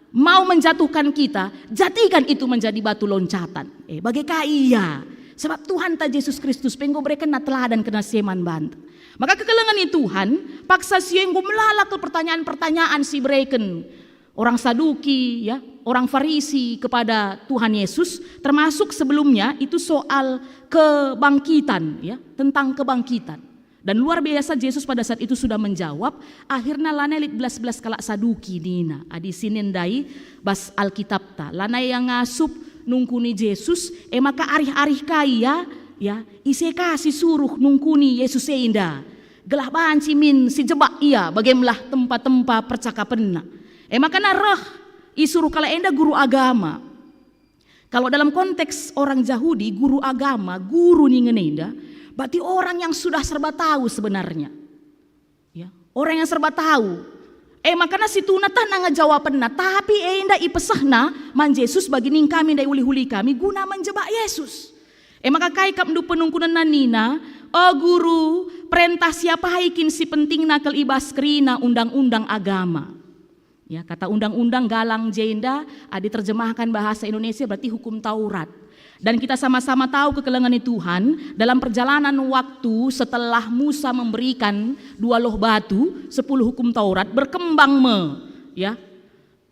mau menjatuhkan kita, jadikan itu menjadi batu loncatan. Eh, bage ka ia? Sebab Tuhanta Jesus Kristus pe enggo berekenna teladan kerna si e man banta. Maka kekelengen Tuhan, paksa si e enggo melala kal pertanyaan-pertanyaan si ibereken orang Saduki, ya, orang Farisi kepada Tuhan Yesus, termasuk sebelumnya itu soal kebangkitan, ya, tentang kebangkitan. Dan luar biasa, Jesus pada saat itu sudah menjawab, akhirna lanai lit belas-belas kalak Saduki nina, adi sinen ndai bas Alkitabta. Lanai ia ngasup nungkuni Jesus, e maka arih-arih ka ia, ya, ise ka si suruh nungkuni Jesus enda. Gelah banci min si jebak ia, bage me lah tempa-tempa percakapenna. E maka reh isuruh kalak enda guru agama. Kalau dalam konteks orang Jahudi, guru agama, guru ningen enda, berarti orang yang sudah serba tahu sebenarnya. Ya, orang yang serba tahu. E maka situhuna tah nanga jawapenna, tapi enda ipesehna man Jesus bagi nina kami ndai ulih-ulih kami guna menjebak Jesus. E maka kai kap ndu penungkunenna nina, "O Guru, perentah si apai kin si pentingna kal i bas kerina undang-undang agama?" Ya, kata undang-undang galang jenda, adi terjemahkan bahasa Indonesia berarti hukum Taurat. Dan kita sama-sama tahu kekelengen Tuhan, dalam perjalanan waktu setelah Musa memberikan dua loh batu, sepuluh hukum Taurat, berkembang me, ya.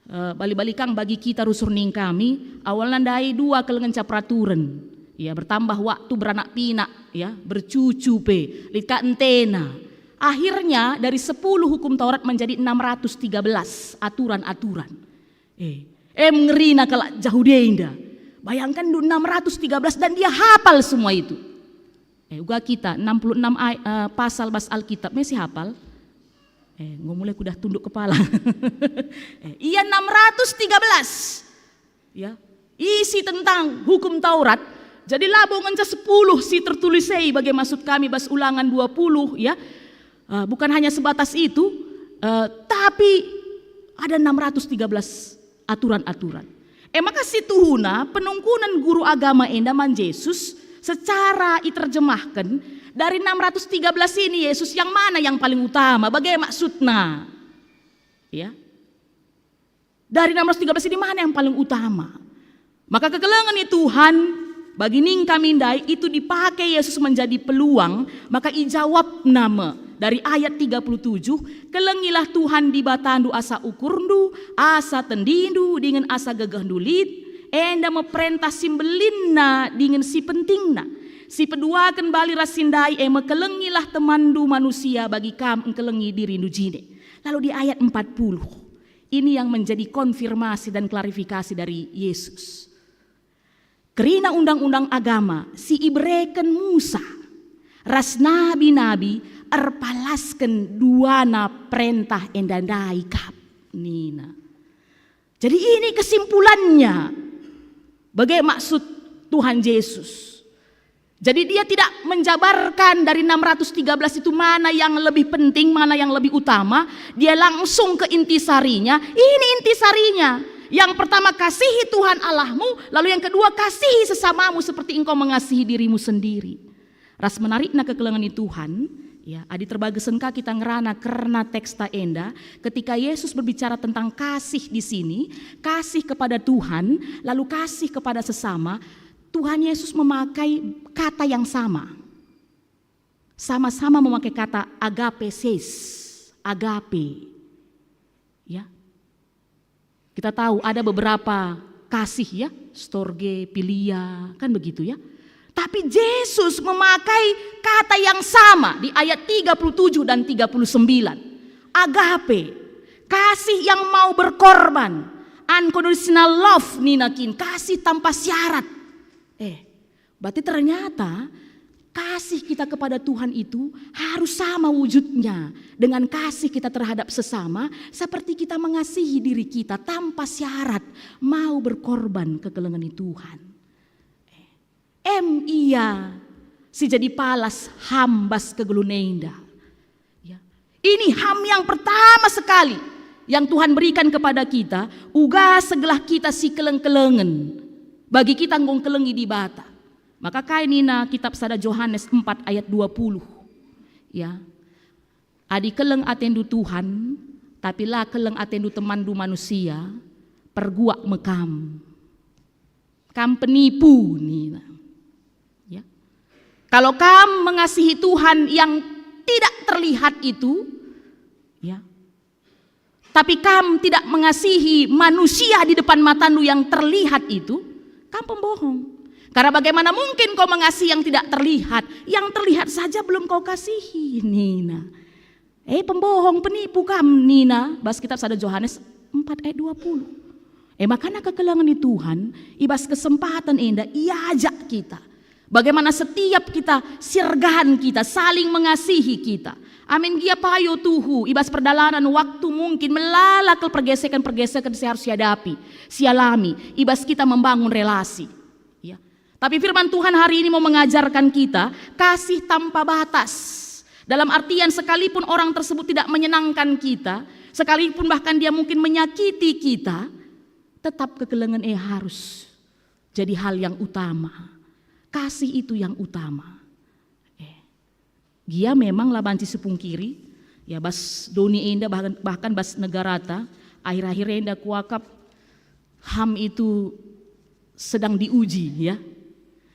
Eh, bali-bali kang bagi kita rusur ning kami, awalna ndai dua kelengen ca peraturen. Ya, bertambah waktu beranak pinak, ya, bercucu pe, lit ka entena. Akhirnya dari sepuluh hukum Taurat menjadi enam ratus tiga belas aturan-aturan. Eh, em ngerina kalak Jahudi enda. Bayangkan du enam ratus tiga belas dan dia hafal semua itu. Eh, uga kita enam puluh enam ay-, eh, pasal bas Alkitab, mesi hafal? Eh, enggo mulai kudah tunduk kepala. Eh, ia enam ratus tiga belas. Ya. Isi tentang hukum Taurat. Jadi labo ngenca sepuluh si tertulis ei bage maksud kami bas Ulangan dua puluh, ya. Eh, bukan hanya sebatas itu, eh, tapi ada enam ratus tiga belas aturan-aturan. E maka situhuna penungkunen guru agama enda man Jesus secara iterjemahken dari enam ratus tiga belas ini Yesus yang mana yang paling utama? Bage maksudna? Ya. Dari enam ratus tiga belas ini mana yang paling utama? Maka kekelengen Tuhan bagi ning kami ndai itu dipake Yesus menjadi peluang, maka ijawabna me dari ayat tiga puluh tujuh, "Kelengilah Tuhan Dibatandu asa ukurndu, asa tendindu, dingen asa gegehndu lit, enda me perentah si mbelinna dingen si pentingna. Si peduaken bali ras si ndai e me kelengilah temanndu manusia bagi kam engkelengi dirindu jine." Lalu di ayat empat puluh, ini yang menjadi konfirmasi dan klarifikasi dari Yesus. Kerina undang-undang agama si ibereken Musa ras nabi-nabi erpalasken duana perentah enda ndai kap, nina. Jadi ini kesimpulannya. Bage maksud Tuhan Yesus. Jadi dia tidak menjabarkan dari enam ratus tiga belas itu mana yang lebih penting, mana yang lebih utama. Dia langsung ke intisarinya. Ini intisarinya. Yang pertama, kasihi Tuhan Allahmu, lalu yang kedua, kasihi sesamamu seperti engkau mengasihi dirimu sendiri. Ras menarikna kekelengen Tuhan, ya, adi terbagesen ka kita ngerana kerna teksta enda, ketika Yesus berbicara tentang kasih di sini, kasih kepada Tuhan, lalu kasih kepada sesama, Tuhan Yesus memakai kata yang sama. Sama-sama memakai kata agape ses, agape. Ya. Kita tahu ada beberapa kasih, ya, storge, pilia, kan begitu, ya. Tapi Jesus memakai kata yang sama di ayat tiga puluh tujuh dan tiga puluh sembilan. Agape, kasih yang mau berkorban, unconditional love nina kin, kasih tanpa syarat. Eh, berarti ternyata kasih kita kepada Tuhan itu harus sama wujudnya dengan kasih kita terhadap sesama, seperti kita mengasihi diri kita tanpa syarat, mau berkorban kekelengen Tuhan. Em ia si jadi palas ham bas kegeluhen enda. Ya. Ini ham yang pertama sekali yang Tuhan berikan kepada kita, uga segelah kita si keleng-kelengen. Bagi kita enggo ngkelengi Dibata. Maka kai nina kitab sada Johanes empat ayat dua puluh? Ya. Adi keleng atendu Tuhan, tapi la keleng atendu temanndu manusia, perguak me kam. Kam penipu, nina. Ya. Kalau kam mengasihi Tuhan yang tidak terlihat itu, ya, tapi kam tidak mengasihi manusia di depan matandu yang terlihat itu, kam pembohong. Karena bagaimana mungkin kau mengasihi yang tidak terlihat? Yang terlihat saja belum kau kasihi, nina. Eh, pembohong, penipu kam, nina bas kitab sada Johanes empat ayat dua puluh. Eh, makana kekelengen Tuhan, i bas kesempatan enda iajak kita. Bagaimana setiap kita, sirgan kita, saling mengasihi kita. Amin gia payo tuhu, i bas perdalanan waktu mungkin melala kal pergesekan-pergesekan si harus siadapi, sialami, i bas kita membangun relasi. Ya. Tapi firman Tuhan hari ini mau mengajarkan kita kasih tanpa batas. Dalam artian sekalipun orang tersebut tidak menyenangkan kita, sekalipun bahkan dia mungkin menyakiti kita, tetap kekelengen e harus jadi hal yang utama. Kasih itu yang utama. Eh. Gia memang la banci sipungkiri, ya, bas doni enda bahkan, bahkan bas negarata, Akhir-akhir enda kuakap HAM itu sedang diuji, ya.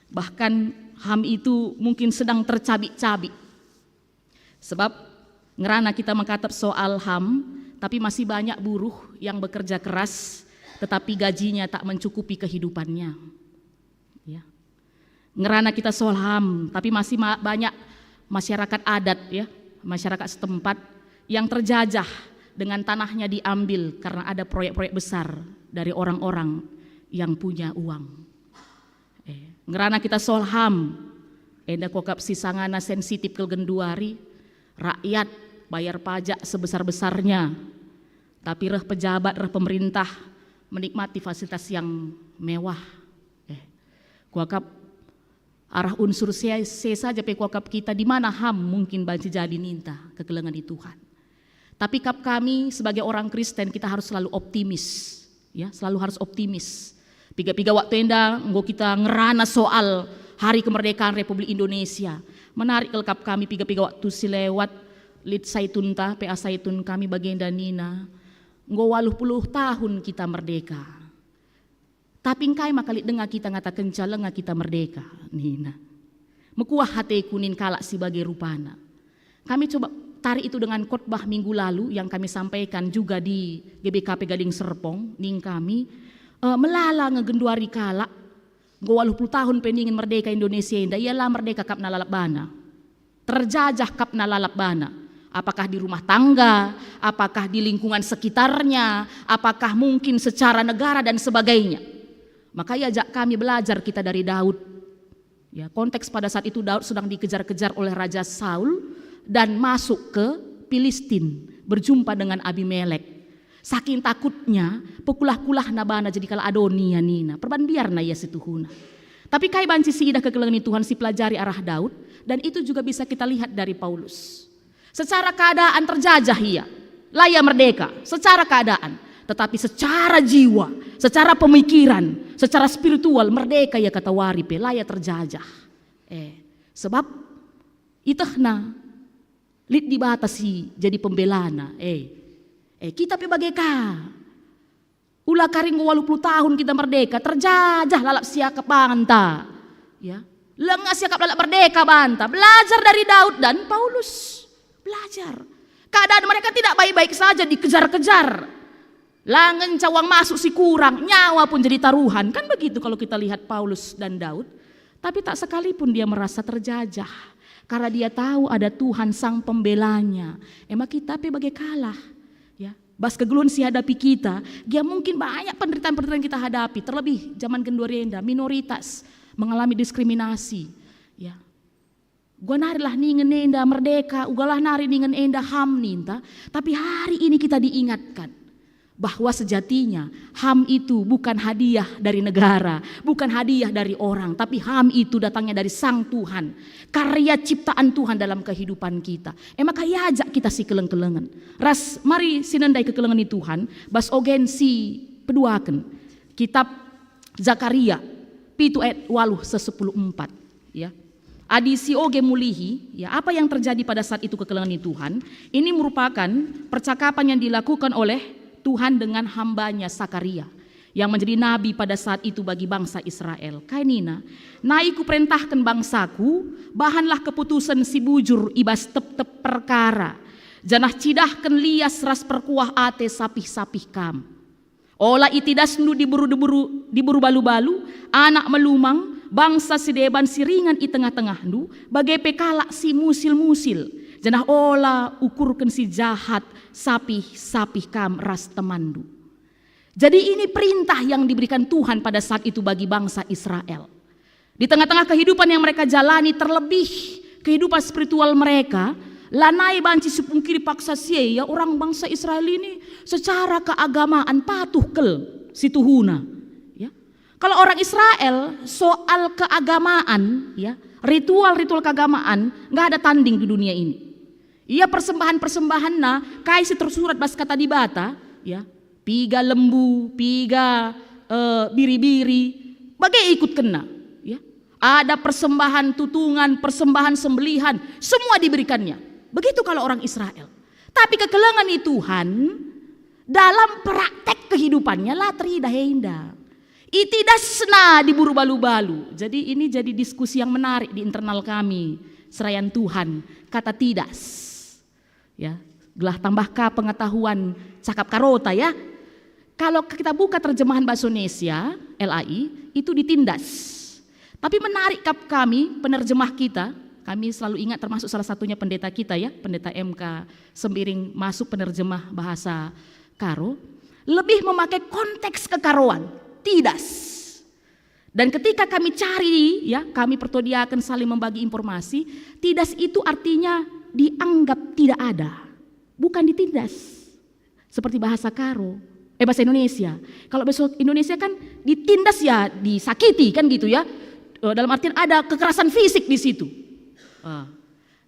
Bahkan HAM itu mungkin sedang tercabik-cabik. Sebab ngerana kita mengkatap soal HAM, tapi masih banyak buruh yang bekerja keras, tetapi gajinya tak mencukupi kehidupannya. Ya. Ngerana kita soal HAM, tapi masih ma-, banyak masyarakat adat, ya, masyarakat setempat yang terjajah dengan tanahnya diambil karena ada proyek-proyek besar dari orang-orang yang punya uang. Eh, ngerana kita soal HAM, enda kuakap si sangana sensitif kal genduari, rakyat bayar pajak sebesar-besarnya, tapi reh pejabat, reh pemerintah menikmati fasilitas yang mewah. Eh, kuakap arah unsur se, se saja pe kuakap kita di mana HAM mungkin banci jadi ninta kekelengen i Tuhan. Tapi kap kami sebagai orang Kristen, kita harus selalu optimis, ya, selalu harus optimis. Piga-piga waktu enda enggo kita ngerana soal Hari Kemerdekaan Republik Indonesia. Menarik kal kap kami piga-piga waktu si lewat, lit Saitunta, P A Saitun kami bagenda nina, "Enggo waluh puluh tahun kita merdeka." Tapi engkai maka lit denga kita ngatakenca lenga kita merdeka, nina. Mekuah ateku nin kalak si bage rupana. Kami coba tarik itu dengan khotbah minggu lalu yang kami sampaikan juga di G B K P Gading Serpong, ning kami, eh, melala nge genduari kalak, enggo waluh puluh tahun pe ningen merdeka Indonesia enda, ia la merdeka kap na lalap bana. Terjajah kap na lalap bana. Apakah di rumah tangga, apakah di lingkungan sekitarnya, apakah mungkin secara negara dan sebagainya. Maka iajak kami belajar kita dari Daud. Ya, konteks pada saat itu Daud sedang dikejar-kejar oleh Raja Saul dan masuk ke Pilistin, berjumpa dengan Abimelek. Saking takutnya, pekulah-kulahna bana jadi kalak Adonia nina, perban biarna ia situhuna. Tapi kai banci si idah kekelengen Tuhan si pelajari arah Daud, dan itu juga bisa kita lihat dari Paulus. Secara keadaan terjajah ia, la ia merdeka, secara keadaan. Tetapi secara jiwa, secara pemikiran, secara spiritual merdeka ia katawari pe, la ia terjajah. Eh, sebab itehna lit Dibata si jadi pembelana. Eh, eh, kita pe bage ka. Ula kari enggo waluh puluh tahun kita merdeka, terjajah lalap siakap banta. Ya. Lenga siakap lalap merdeka banta. Belajar dari Daud dan Paulus. Belajar. Keadaan mereka tidak baik-baik saja, dikejar-kejar. La ngenca uang masuk si kurang, nyawa pun jadi taruhan. Kan begitu kalau kita lihat Paulus dan Daud. Tapi tak sekalipun dia merasa terjajah. Karena dia tahu ada Tuhan sang pembelanya. Emang kita pe bage kalah. Ya. Bas kegeluhen si hadapi kita, gia mungkin banyak penderitaan-penderitaan kita hadapi, terlebih zaman genduari enda, minoritas mengalami diskriminasi. Ya. Gua narilah ningen enda merdeka, ugalah nari ningen enda HAM ninta, tapi hari ini kita diingatkan bahwa sejatinya HAM itu bukan hadiah dari negara, bukan hadiah dari orang, tapi HAM itu datangnya dari Sang Tuhan, karya ciptaan Tuhan dalam kehidupan kita. Emaka iajak kita si keleng-kelengen. Ras mari si nendai kekelengen ni Tuhan, bas ogen si peduaken. Kitab Zakaria, pitu ayat waluh seh sepuluh empat, ya. Adi si oge mulihi, ya, apa yang terjadi pada saat itu kekelengen ni Tuhan, ini merupakan percakapan yang dilakukan oleh Tuhan dengan hambanya Zakaria yang menjadi nabi pada saat itu bagi bangsa Israel. Kai nina, "Nai kuperentahken bangsaku, bahanlah keputusen si bujur i bas tep-tep perkara, janah cidahken lias ras perkuah ate sapih-sapih kam. Ola itidasndu diberu-diberu, diberu balu-balu, anak melumang, bangsa si deban si ringan i tengah-tengahndu, bage pe kalak si musil-musil, janah ola ukurken si jahat sapih-sapih kam ras temanndu." Jadi ini perintah yang diberikan Tuhan pada saat itu bagi bangsa Israel. Di tengah-tengah kehidupan yang mereka jalani, terlebih kehidupan spiritual mereka, lanai banci sipungkiri paksa si e, ya, orang bangsa Israel ini secara keagamaan patuh kal situhuna. Ya. Kalau orang Israel, soal keagamaan, ya, ritual-ritual keagamaan, nggak ada tanding di dunia ini. Ia persembahan-persembahanna, kai si tersurat bas Kata Dibata, ya, piga lembu, piga, eh, biri-biri, bage ikutkenna, ya. Ada persembahan tutungan, persembahan sembelihan, semua diberikannya. Begitu kalau orang Israel. Tapi kekelengen ni Tuhan, Dalam praktek kehidupannya la teridah enda. Itindasna diburu balu-balu. Jadi ini jadi diskusi yang menarik di internal kami, serayan Tuhan, kata tindas. Ya, gelah tambah ka pengetahuan cakap Karota ya. Kalau kita buka terjemahan bahasa Indonesia, L A I, itu ditindas. Tapi menarik kap kami, penerjemah kita, kami selalu ingat termasuk salah satunya pendeta kita ya, Pendeta M K Sembiring masuk penerjemah bahasa Karo, lebih memakai konteks kekaroan, tindas. Dan ketika kami cari, ya, kami pertodiaken saling membagi informasi, tindas itu artinya dianggap tidak ada, bukan ditindas. Seperti bahasa Karo, eh, bahasa Indonesia. Kalau bahasa Indonesia kan ditindas ya disakiti kan gitu ya. Eh, dalam artian ada kekerasan fisik di situ. Ah.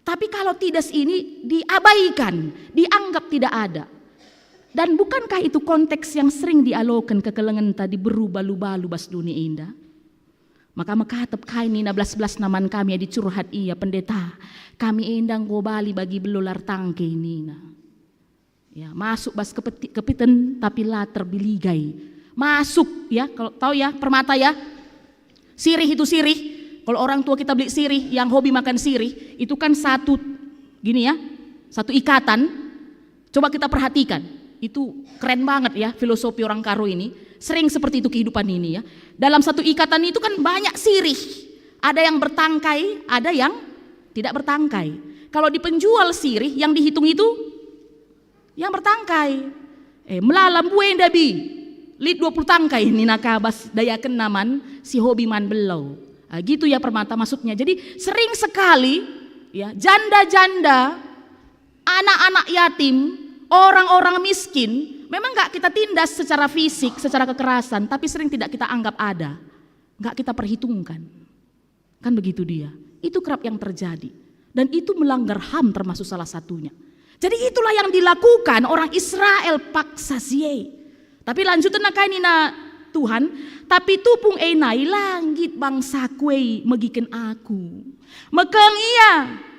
Tapi kalau tindas ini diabaikan, dianggap tidak ada. Dan bukankah itu konteks yang sering dialoken kekelengenta diberu balu-balu bas doni enda? Maka mekatep kai nina belas-belas naman kami adi curhat ia, "Pendeta, kami enda enggo bali bagi belo lar tangke," nina. Ya, masuk bas kepeti-, kepiten tapi la terbiligai. Masuk ya, kalau tahu ya, permata ya. Sirih itu sirih. Kalau orang tua kita beli sirih, yang hobi makan sirih, itu kan satu, gini ya, satu ikatan. Coba kita perhatikan. Itu keren banget ya filosofi orang Karo ini. Sering seperti itu kehidupan ini ya. Dalam satu ikatan itu kan banyak sirih. Ada yang bertangkai, ada yang tidak bertangkai. Kalau di penjual sirih yang dihitung itu yang bertangkai. Eh, melala mbue ndabi. Lit dua puluh tangkai nina ka bas dayakenna man si hobi man belo. Ah, gitu ya permata maksudnya. Jadi sering sekali ya janda-janda, anak-anak yatim, orang-orang miskin, memang nggak kita tindas secara fisik, secara kekerasan, tapi sering tidak kita anggap ada, nggak kita perhitungkan. Kan begitu dia. Itu kerap yang terjadi. Dan itu melanggar ham termasuk salah satunya. Jadi itulah yang dilakukan orang Israel paksa si e. Tapi lanjutna kai nina Tuhan, "Tapi tupung e nai la nggit bangsaku e megiken Aku. Mekeng ia,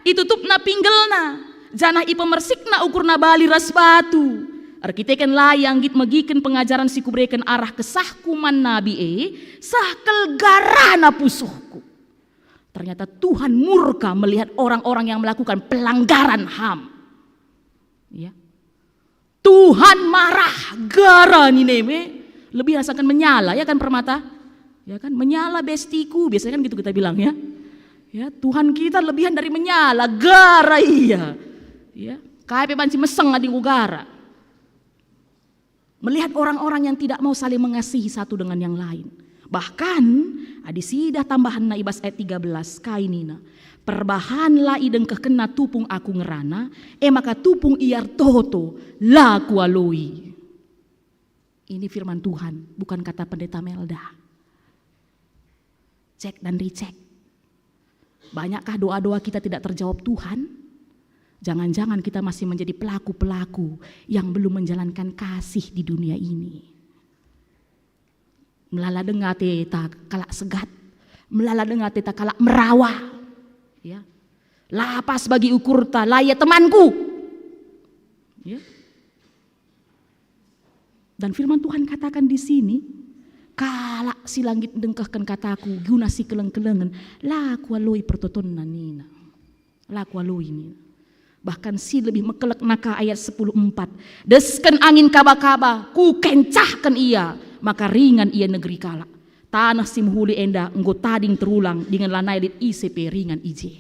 itutupna pinggelna, janah ipemersikna ukurna bali ras batu. Erkiteken la ia nggit megiken pengajaren si Kubereken arah kesahKu man nabi e, seh kal garana pusuhKu." Ternyata Tuhan murka melihat orang-orang yang melakukan pelanggaran ham. Ya. Tuhan marah, gara nina e, lebih rasakan menyala, ya kan, permata? Ya kan, "Menyala bestiku," biasanya kan gitu kita bilang ya. Ya, Tuhan kita lebihan dari menyala, gara ia. Ya, kai pe banci meseng adi enggo gara. Melihat orang-orang yang tidak mau saling mengasihi satu dengan yang lain. Bahkan, adi siidah tambahenna i bas ayat tiga belas, kai nina, "Perbahan la idengkehkenna tupung Aku ngerana, e maka tupung ia ertoto la Kualoi." Ini firman Tuhan, bukan kata Pendeta Melda. Cek dan recheck. Banyakkah doa-doa kita tidak terjawab Tuhan? Jangan-jangan kita masih menjadi pelaku-pelaku yang belum menjalankan kasih di dunia ini. Melala denga ateta kalak segat, melala denga ateta kalak merawa. Ya. La pas bagi ukurta, la ia temanku. Ya. Dan firman Tuhan katakan di sini, "Kalak si la nggit ndengkehken kataku guna si keleng-kelengen, la Kualoi pertotonna," nina. "La Kualoi," nina. Bahkan si lebih mekelek naka ayat sepuluh empat, "Desken angin kaba-kaba, Kukencahken ia, maka ringan ia negeri kalak. Taneh si mehuli enda enggo tading terulang dingen lanai lit ise pe ringan i je."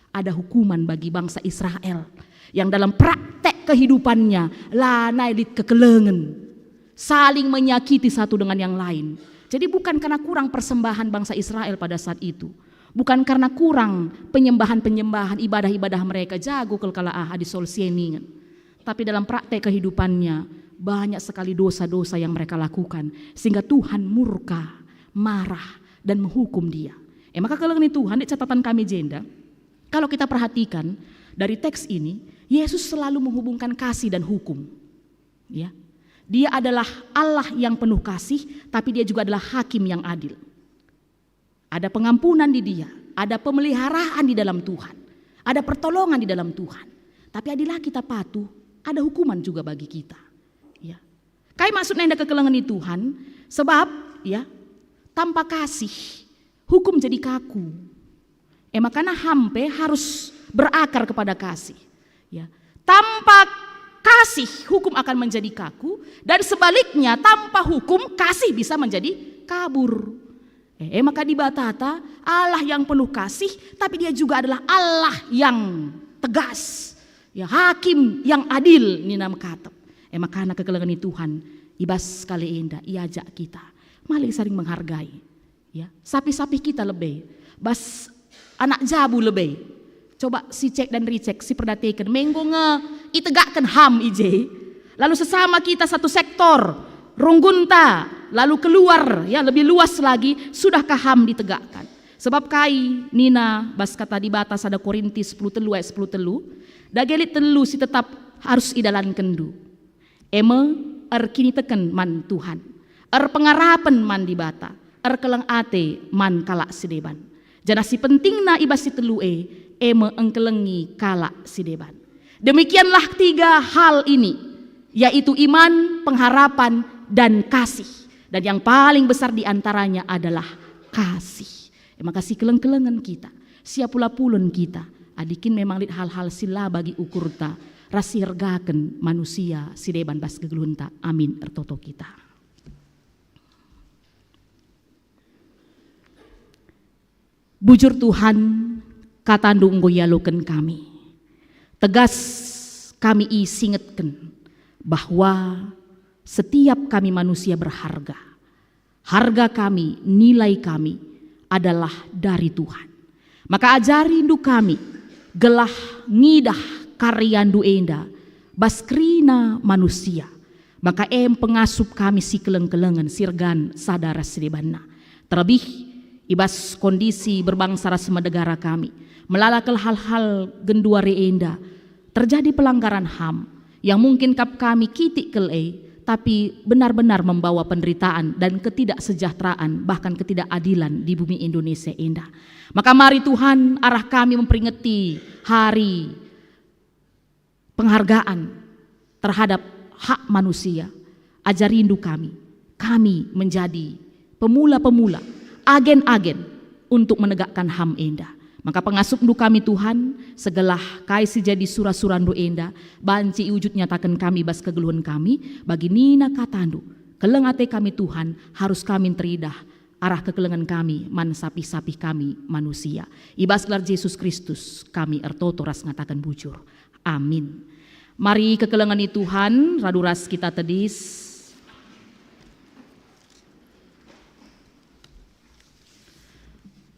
Ada hukuman bagi bangsa Israel yang dalam praktek kehidupannya lanai lit kekelengen, saling menyakiti satu dengan yang lain. Jadi bukan karena kurang persembahan bangsa Israel pada saat itu, bukan karena kurang penyembahan-penyembahan, ibadah-ibadah mereka, jago kal kalak ah adi Saul si e ningen. Tapi dalam praktek kehidupannya banyak sekali dosa-dosa yang mereka lakukan sehingga Tuhan murka, marah, dan menghukum dia. E maka kelengen Tuhan, di catatan kami jenda, kalau kita perhatikan dari teks ini, Yesus selalu menghubungkan kasih dan hukum. Ya. Dia adalah Allah yang penuh kasih, tapi Dia juga adalah hakim yang adil. Ada pengampunan di Dia, ada pemeliharaan di dalam Tuhan, ada pertolongan di dalam Tuhan. Tapi adilah kita patuh, ada hukuman juga bagi kita. Ya. Kai maksudna enda kekelengen ni Tuhan? Sebab, ya, tanpa kasih, hukum jadi kaku. E makana ham pe harus berakar kepada kasih. Ya, tanpa kasih, hukum akan menjadi kaku, dan sebaliknya, tanpa hukum, kasih bisa menjadi kabur. E, e maka Dibatata Allah yang penuh kasih, tapi Dia juga adalah Allah yang tegas, ya, hakim yang adil nina mekatep. E makana kekelengen ni Tuhan, i bas kali enda iajak kita mari saling menghargai, ya, sapih-sapih kita lebe, bas anak jabu lebe. Coba si cek dan ricek, si perdatiken, menggo nge itegakken ham i je. Lalu sesama kita satu sektor, runggunta, lalu keluar, ya, lebih luas lagi, sudahkah ham ditegakkan? Sebab kai nina bas Kata Dibata sada Korinti sepuluh telu ayat sepuluh telu, dage lit telu si tetap harus idalankenndu. E me, erkiniteken man Tuhan, erpengarapen man Dibata, erkeleng ate man kalak si deban. Janah si pentingna i bas si telu e, e me engkelengi kalak si deban. Demikianlah tiga hal ini, yaitu iman, pengharapan, dan kasih. Dan yang paling besar di antaranya adalah kasih. E maka sikeleng-kelengen kita, siapula-pulen kita, adi kin memang lit hal-hal si la bagi ukurta, ras siergaken manusia si deban bas kegeluhenta. Amin. Ertoto kita. Bujur Tuhan, KataNdu enggo ialoken kami. Tegas kami isingetken bahwa setiap kami manusia berharga. Harga kami, nilai kami adalah dari Tuhan. Maka ajarindu kami gelah ngidah karyandu enda bas kerina manusia. Maka em pengasup kami sikeleng-kelengen, siergan sada ras si debanna. Terlebih i bas kondisi berbangsa ras menegara kami, melala kal hal-hal genduari enda, terjadi pelanggaran ham yang mungkin kap kami kitik kal e, tapi benar-benar membawa penderitaan dan ketidaksejahteraan, bahkan ketidakadilan di bumi Indonesia enda. Maka mari Tuhan, arah kami memperingeti hari penghargaan terhadap hak manusia. Ajarindu kami, kami menjadi pemula-pemula, agen-agen untuk menegakkan ham enda. Maka pengasupndu kami, Tuhan, segelah kai si jadi sura-surandu enda banci iwujud nyataken kami bas kegeluhen kami, bagi nina katandu, keleng ate kami, Tuhan, harus kami nteridah arah kekelengen kami man sapih-sapih kami manusia. I bas gelar Jesus Kristus kami ertoto ras ngataken bujur. Amin. Mari kekelengen ni Tuhan radu ras kita tedis.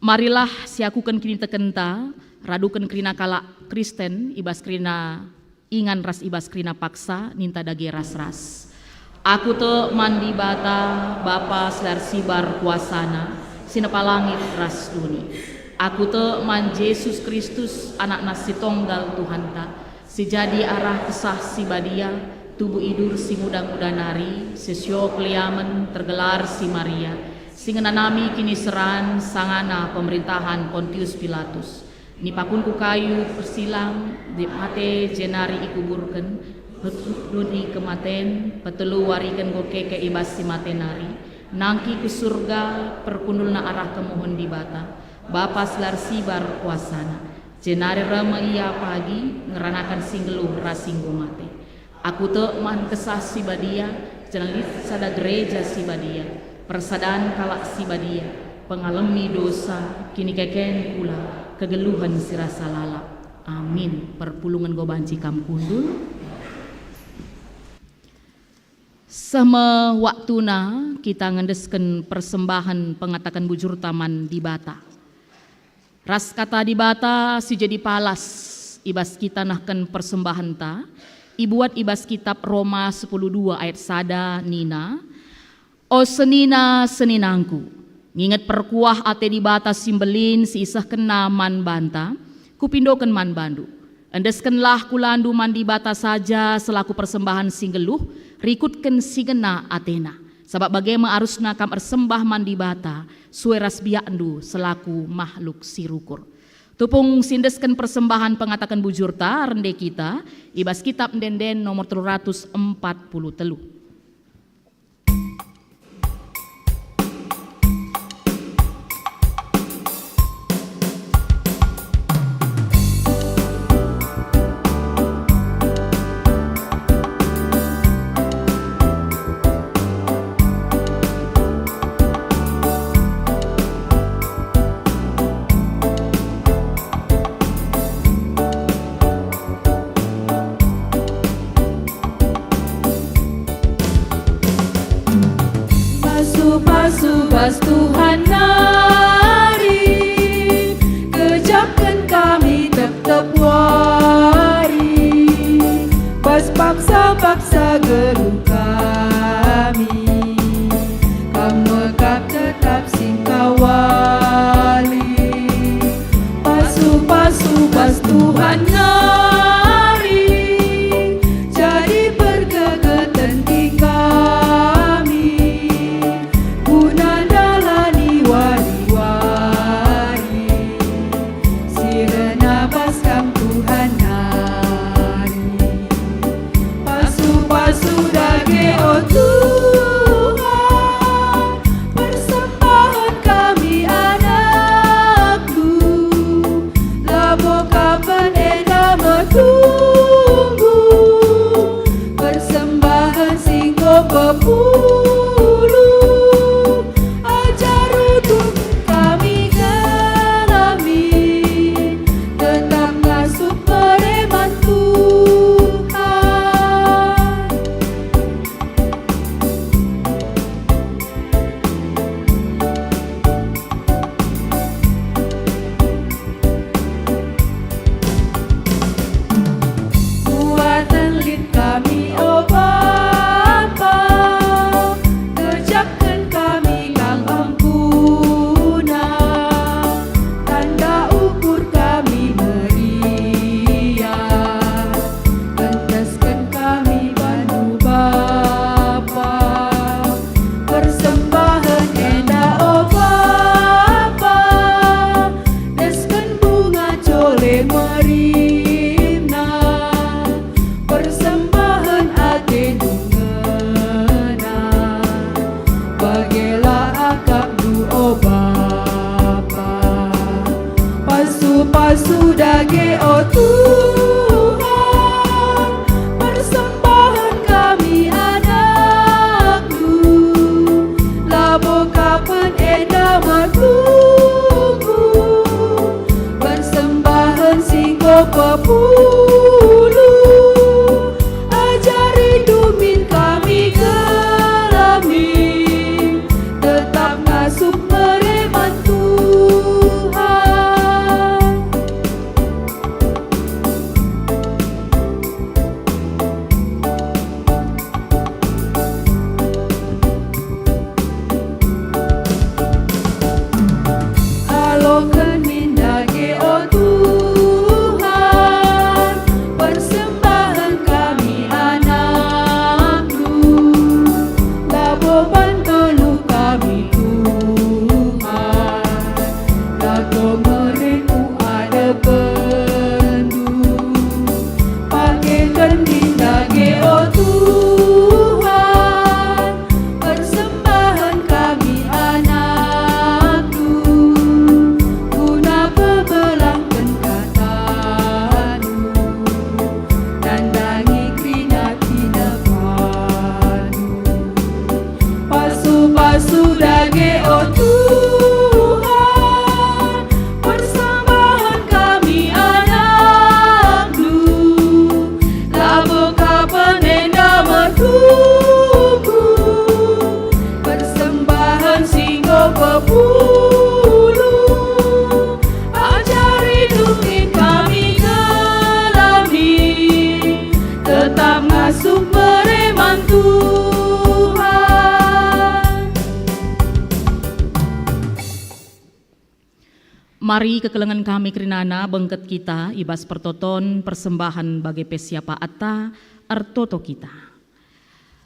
Marilah siakuken kinitekenta, raduken kerina kalak Kristen, i bas kerina ingan ras i bas kerina paksa, ninta dage ras-ras. Aku tek man Dibata, Bapa si la ersibar kuasaNa, si nepa langit ras doni. Aku tek man Jesus Kristus, AnakNa si Tonggal Tuhanta, si jadi arah Kesah Si Badia, tubuh idur si nguda-nguda nari, si sio keliamen, tergelar si Maria, si ngenanami kiniseran sangana pemerintahan Pontius Pilatus. Nipakun ku kayu persilang, lit mate jenari ikuburken, petup doni kematen, petelu wariken enggo keke i bas si mate nari, nangki ku Surga, perkundulna arah kemuhen Dibata, Bapa si la ersibar kuasaNa. Jenari reh me Ia pagi, ngeranaken si nggeluh ras si enggo mate. Aku tek man Kesah Si Badia, janah lit sada gereja si badia, persadan kalak si badia, pengalemi dosa, kinikeken kula, kegeluhen si rasa lalap. Amin. Perpulungen enggo banci kam kundul. Seh me waktuna kita ngendesken persembahen pengataken bujurta man Dibata. Ras Kata Dibata si jadi palas i bas kita nehken persembahenta, ibuat i bas kitap Roma sepuluh dua ayat sada nina, "O senina-seninangku, nginget perkuah ate Dibata si mbelin si isehkenNa man banta, kupindoken man bandu. Endeskenlah kulandu man Dibata saja selaku persembahen si nggeluh, rikutken si ngena ateNa. Sabap bage me arusna kam ersembah man Dibata, sue ras biakndu selaku mahluk si rukur." Tupung si endesken persembahen pengataken bujurta, rende kita i bas kitap Ende-enden nomor telu ratus empat puluh telu. Tuhan nari, kejapken kami tep-tep wari, bas paksa-paksa geluh kami, Kam me kap tetap singkawali. Pasu-pasu bas Tuhan nari, jadi pergegeten kin kami, guna ndalani wari-wari si rena bas Kam Tuhan nari. Pasu-pasu dage, o Tuhan, persembahen kami anakNdu, labo kapen enda metunggung, persembahen si enggo pepuluh. Ajari dungkin kami gelah min tetap ngasup mere man Tuhan. Kuaten lit kami, o Bapa, kejapken kami Kam empuna, tanda ukur kami meriah, entesken kami bandu Bapa. Persembahen enda, o Bapa, desken bunga jole merimna, persembahen ateNdu ngena, bagelah akapNdu, o Bapa. Pasu-pasu dage, o Tuhan, persembahen kami anakNdu, labo kapen enda metunggung, persembahen si enggo pepuluh. Ajari dungkin kami gelah min tetap ngasup mere man Tuhan. Aloken min dage, o Tuhan, persembahen kami anakNdu, labo ban geluh kami, Tuhan, labo mere ku adepenNdu. Pakeken min dage, o Tuhan, persembahen kami anakNdu, guna pebelangken kataNdu, nandangi kerina tinepaNdu. Pasu-pasu dage, o Tuhan, persembahen kami anakNdu, labo kapen enda metunggung, persembahen si enggo pepuluh. Ajari dungkin kami gelah min tetap ngasup mere man Tuhan. Mari kekelengen kami kerinana bengket kita i bas pertoton persembahen bage pe siapaatta ertoto kita.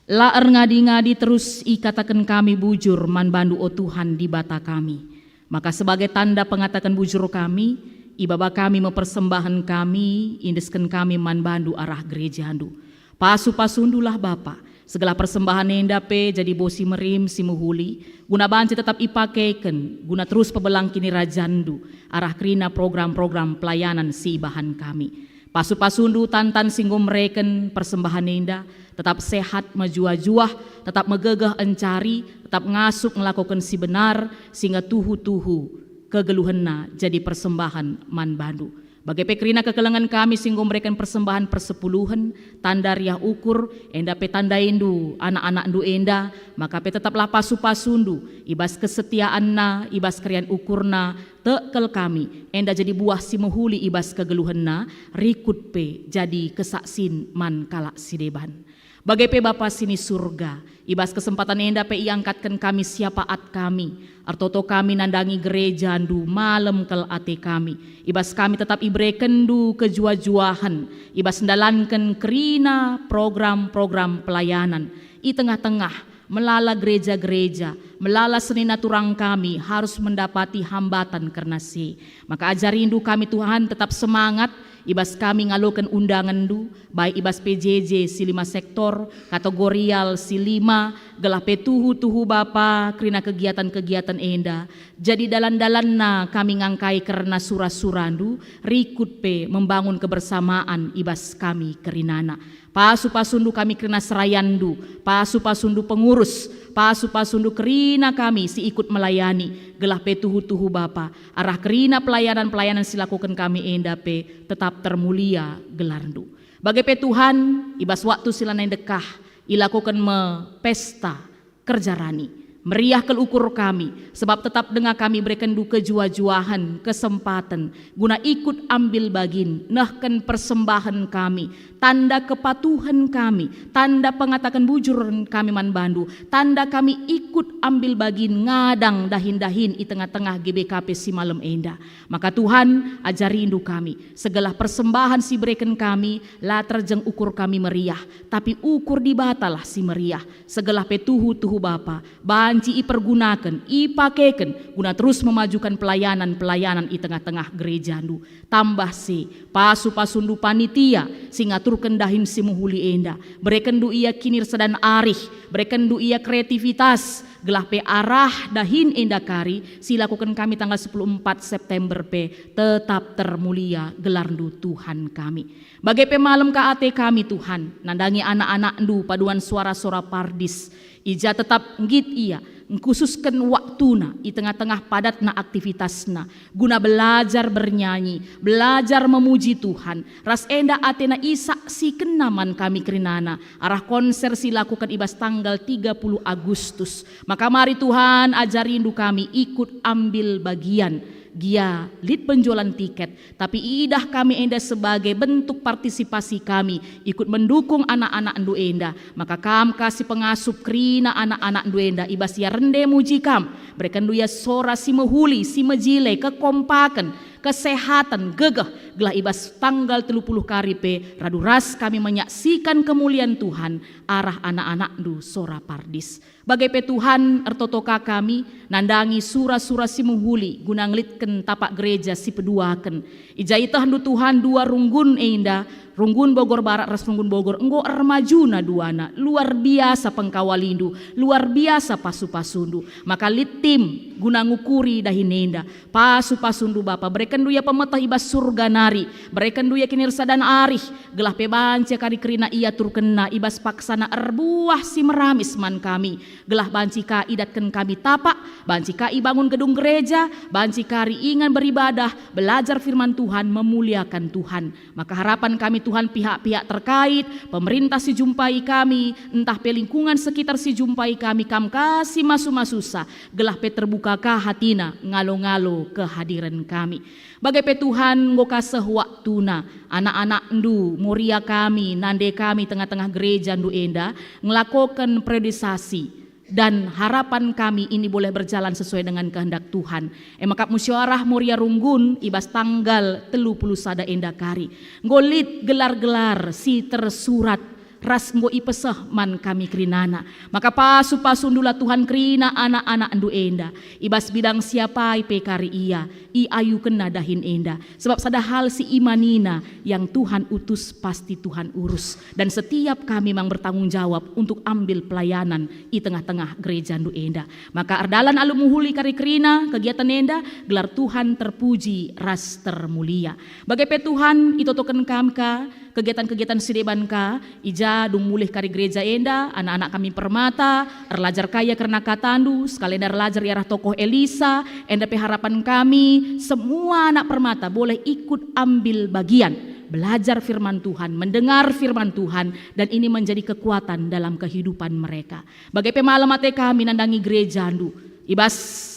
La erngadi-ngadi terus ikataken kami bujur man bandu, o Tuhan Dibata kami, maka sebagai tanda pengataken bujur kami, ibaba kami me persembahen kami, iendesken kami man bandu arah gerejandu. Pasu-pasundulah Bapa, segelah persembahen enda pe jadi bosi merim si mehuli, guna banci tetap ipakeken guna terus pebelangken kinirajandu arah kerina program-program pelayanan si ibahan kami. Pasu-pasundu tan-tan si enggo mereken persembahen enda, tetap sehat mejuah-juah, tetap megegeh encari, tetap ngasup ngelakoken si benar, sehingga tuhu-tuhu kegeluhenna jadi persembahen man bandu. Bage pe kerina kekelengen kami si enggo mereken persembahen persepuluhen, tanda riah ukur, enda pe tandaindu anak-anakndu enda, maka pe tetaplah pasu-pasundu i bas kesetiaanna, i bas keriahen ukurna, tek kal kami, enda jadi buah si mehuli i bas kegeluhenna, rikut pe jadi kesaksin man kalak si deban. Bage pe Bapa si ni Surga, i bas kesempatan enda pe iangkatken kami siapaat kami, ertoto kami nandangi gerejaNdu, malem kal ate kami. I bas kami tetap iberekenNdu kejuah-juahen, i bas ndalanken kerina program-program pelayanan. I tengah-tengah, melala gereja-gereja, melala senina turang kami harus mendapati hambatan kerna si. Maka ajarindu kami Tuhan tetap semangat, i bas kami ngaloken undangenNdu, baik i bas P J J si lima sektor, kategorial si lima, gelah pe tuhu-tuhu Bapa kerina kegiatan-kegiatan enda. Jadi dalan-dalanna kami ngangkai kerna sura-suraNdu, rikut pe membangun kebersamaan i bas kami kerinana. Pasu-pasundu kami kerina serayanNdu, pasu-pasundu pengurus, pasu-pasundu kerina kami si ikut melayani, gelah pe tuhu-tuhu Bapa, arah kerina pelayanan-pelayanan si lakoken kami enda pe tetap termulia gelarNdu. Bage pe Tuhan, i bas waktu si lanai ndekah, ilakoken me pesta kerja rani. Meriah kal ukur kami, sebab tetap denga kami berekenNdu kejuah-juahen, kesempaten, guna ikut ambil bagin, nehken persembahen kami, tanda kepatuhen kami, tanda pengataken bujur kami man bandu, tanda kami ikut ambil bagin ngadang dahin-dahin i tengah-tengah G B K P si malem enda. Maka Tuhan, ajarindu kami, segelah persembahen si bereken kami, la terjeng ukur kami meriah, tapi ukur Dibatalah si meriah. Segelah pe tuhu-tuhu Bapa, banci ipergunaken, ipakeken guna terus memajuken pelayanan-pelayanan i tengah-tengah gerejaNdu. Tambah si, pasu-pasuNdu panitia si ngaturken dahin si mehuli enda. BerekenNdu ia kinirsadan arih, berekenNdu ia kreativitas, gelah pe arah dahin enda kari si ilakoken kami tanggal sepuluh empat September pe tetap termulia gelarNdu Tuhan kami. Bage pe malem ka ate kami, Tuhan, nandangi anak-anakNdu paduan sora-sora pardis. I ja tetap nggit ia, ngkhususken waktuna i tengah-tengah padatna aktivitasna, guna belajar bernyanyi, belajar memuji Tuhan, ras enda atena isaksikenna man kami kerinana, arah konser si lakoken i bas tanggal tiga puluh Agustus. Maka mari, Tuhan, ajarindu kami ikut ambil bagian. Gia lit penjualan tiket, tapi iidah kami enda sebagai bentuk partisipasi kami ikut mendukung anak-anakndu enda. Maka kam ka si pengasup kerina anak-anakndu enda i bas ia rende muji kam. Berekenndu ia sora si mehuli, si mejile, kekompaken, kesehaten, gegeh, gelah i bas tanggal telu puluh kari pe radu ras kami menyaksikan kemulian Tuhan arah anak-anakndu sora pardis. Bage pe Tuhan, ertoto ka kami, nandangi sura-sura si mehuli guna ngelitken tapak gereja si peduaken. I ja itehndu Tuhan dua runggun enda, runggun Bogor Barat ras runggun Bogor, enggo ermajuna duana. Luar biasa pengkawalindu, luar biasa pasu-pasundu. Maka lit tim guna ngukuri dahin enda. Pasu-pasundu Bapa, berekenndu ia pemeteh i bas Surga nari, berekenndu ia kinirsadan arih, gelah pe banci kari kerina iaturkenna i bas paksana erbuah si meramis man kami, gelah banci ka idatken kami tapak, banci ka ibangun gedung gereja, banci kari ingan beribadah, belajar firman Tuhan, memuliakan Tuhan. Maka harapan kami, Tuhan, pihak-pihak terkait, pemerintah si jumpai kami, ntah pe lingkungan sekitar si jumpai kami, kam ka si masu-masusa, gelah pe terbuka ka hatina ngalo-ngalo kehadiren kami. Bage pe, Tuhan, enggo ka seh waktuna, anak-anakndu, Moria kami, nande kami tengah-tengah gerejandu enda, ngelakoken priorisasi. Dan harapan kami ini boleh berjalan sesuai dengan kehendak Tuhan. E maka musyawarah Moria Runggun i bas tanggal telu puluh sada enda kari. Enggo lit gelar-gelar si tersurat ras enggo ipeseh man kami kerinana. Maka pasu-pasundulah Tuhan kerina anak-anakndu enda. I bas bidang siapai pe kari ia, iayukenna dahin enda. Sebab sada hal si imanina, yang Tuhan utus pasti Tuhan urus. Dan setiap kami memang bertanggung jawab untuk ambil pelayanan i tengah-tengah gerejandu enda. Maka erdalan alu mehuli kari kerina kegiatan enda, gelar Tuhan terpuji ras termulia. Bage pe Tuhan, itotoken kam ka kegiatan-kegiatan si deban ka, i ja dung mulih kari gereja enda, anak-anak kami Permata, erlajar ka ia kerna katandu, sekalenda erlajar i arah tokoh Elisa, enda pe harapan kami, semua anak Permata boleh ikut ambil bagian, belajar firman Tuhan, mendengar firman Tuhan, dan ini menjadi kekuatan dalam kehidupan mereka. Bage pe malem ate kami nandangi gerejandu, i bas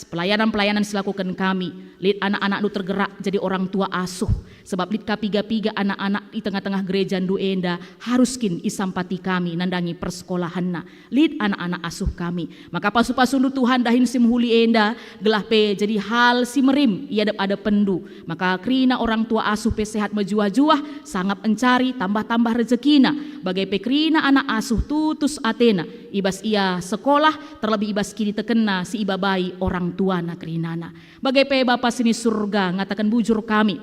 pelayanan-pelayanan si lakoken kami, lit anak-anakndu tergerak jadi orang tua asuh, sebab lit ka piga-piga anak-anak i tengah-tengah gerejandu enda harus kin isampati kami nandangi persekolahenna, lit anak-anak asuh kami. Maka pasu-pasundu Tuhan dahin si mehuli enda, gelah pe jadi hal si merim i adep-adepenndu. Maka kerina orang tua asuh pe sehat mejuah-juah, sangap encari tambah-tambah rejekina, bage pe kerina anak asuh tutus atena, i bas ia sekolah, terlebih i bas kinitekenna si ibabai orang tuana kerinana. Bage pe Bapa si ni Surga, ngataken bujur kami,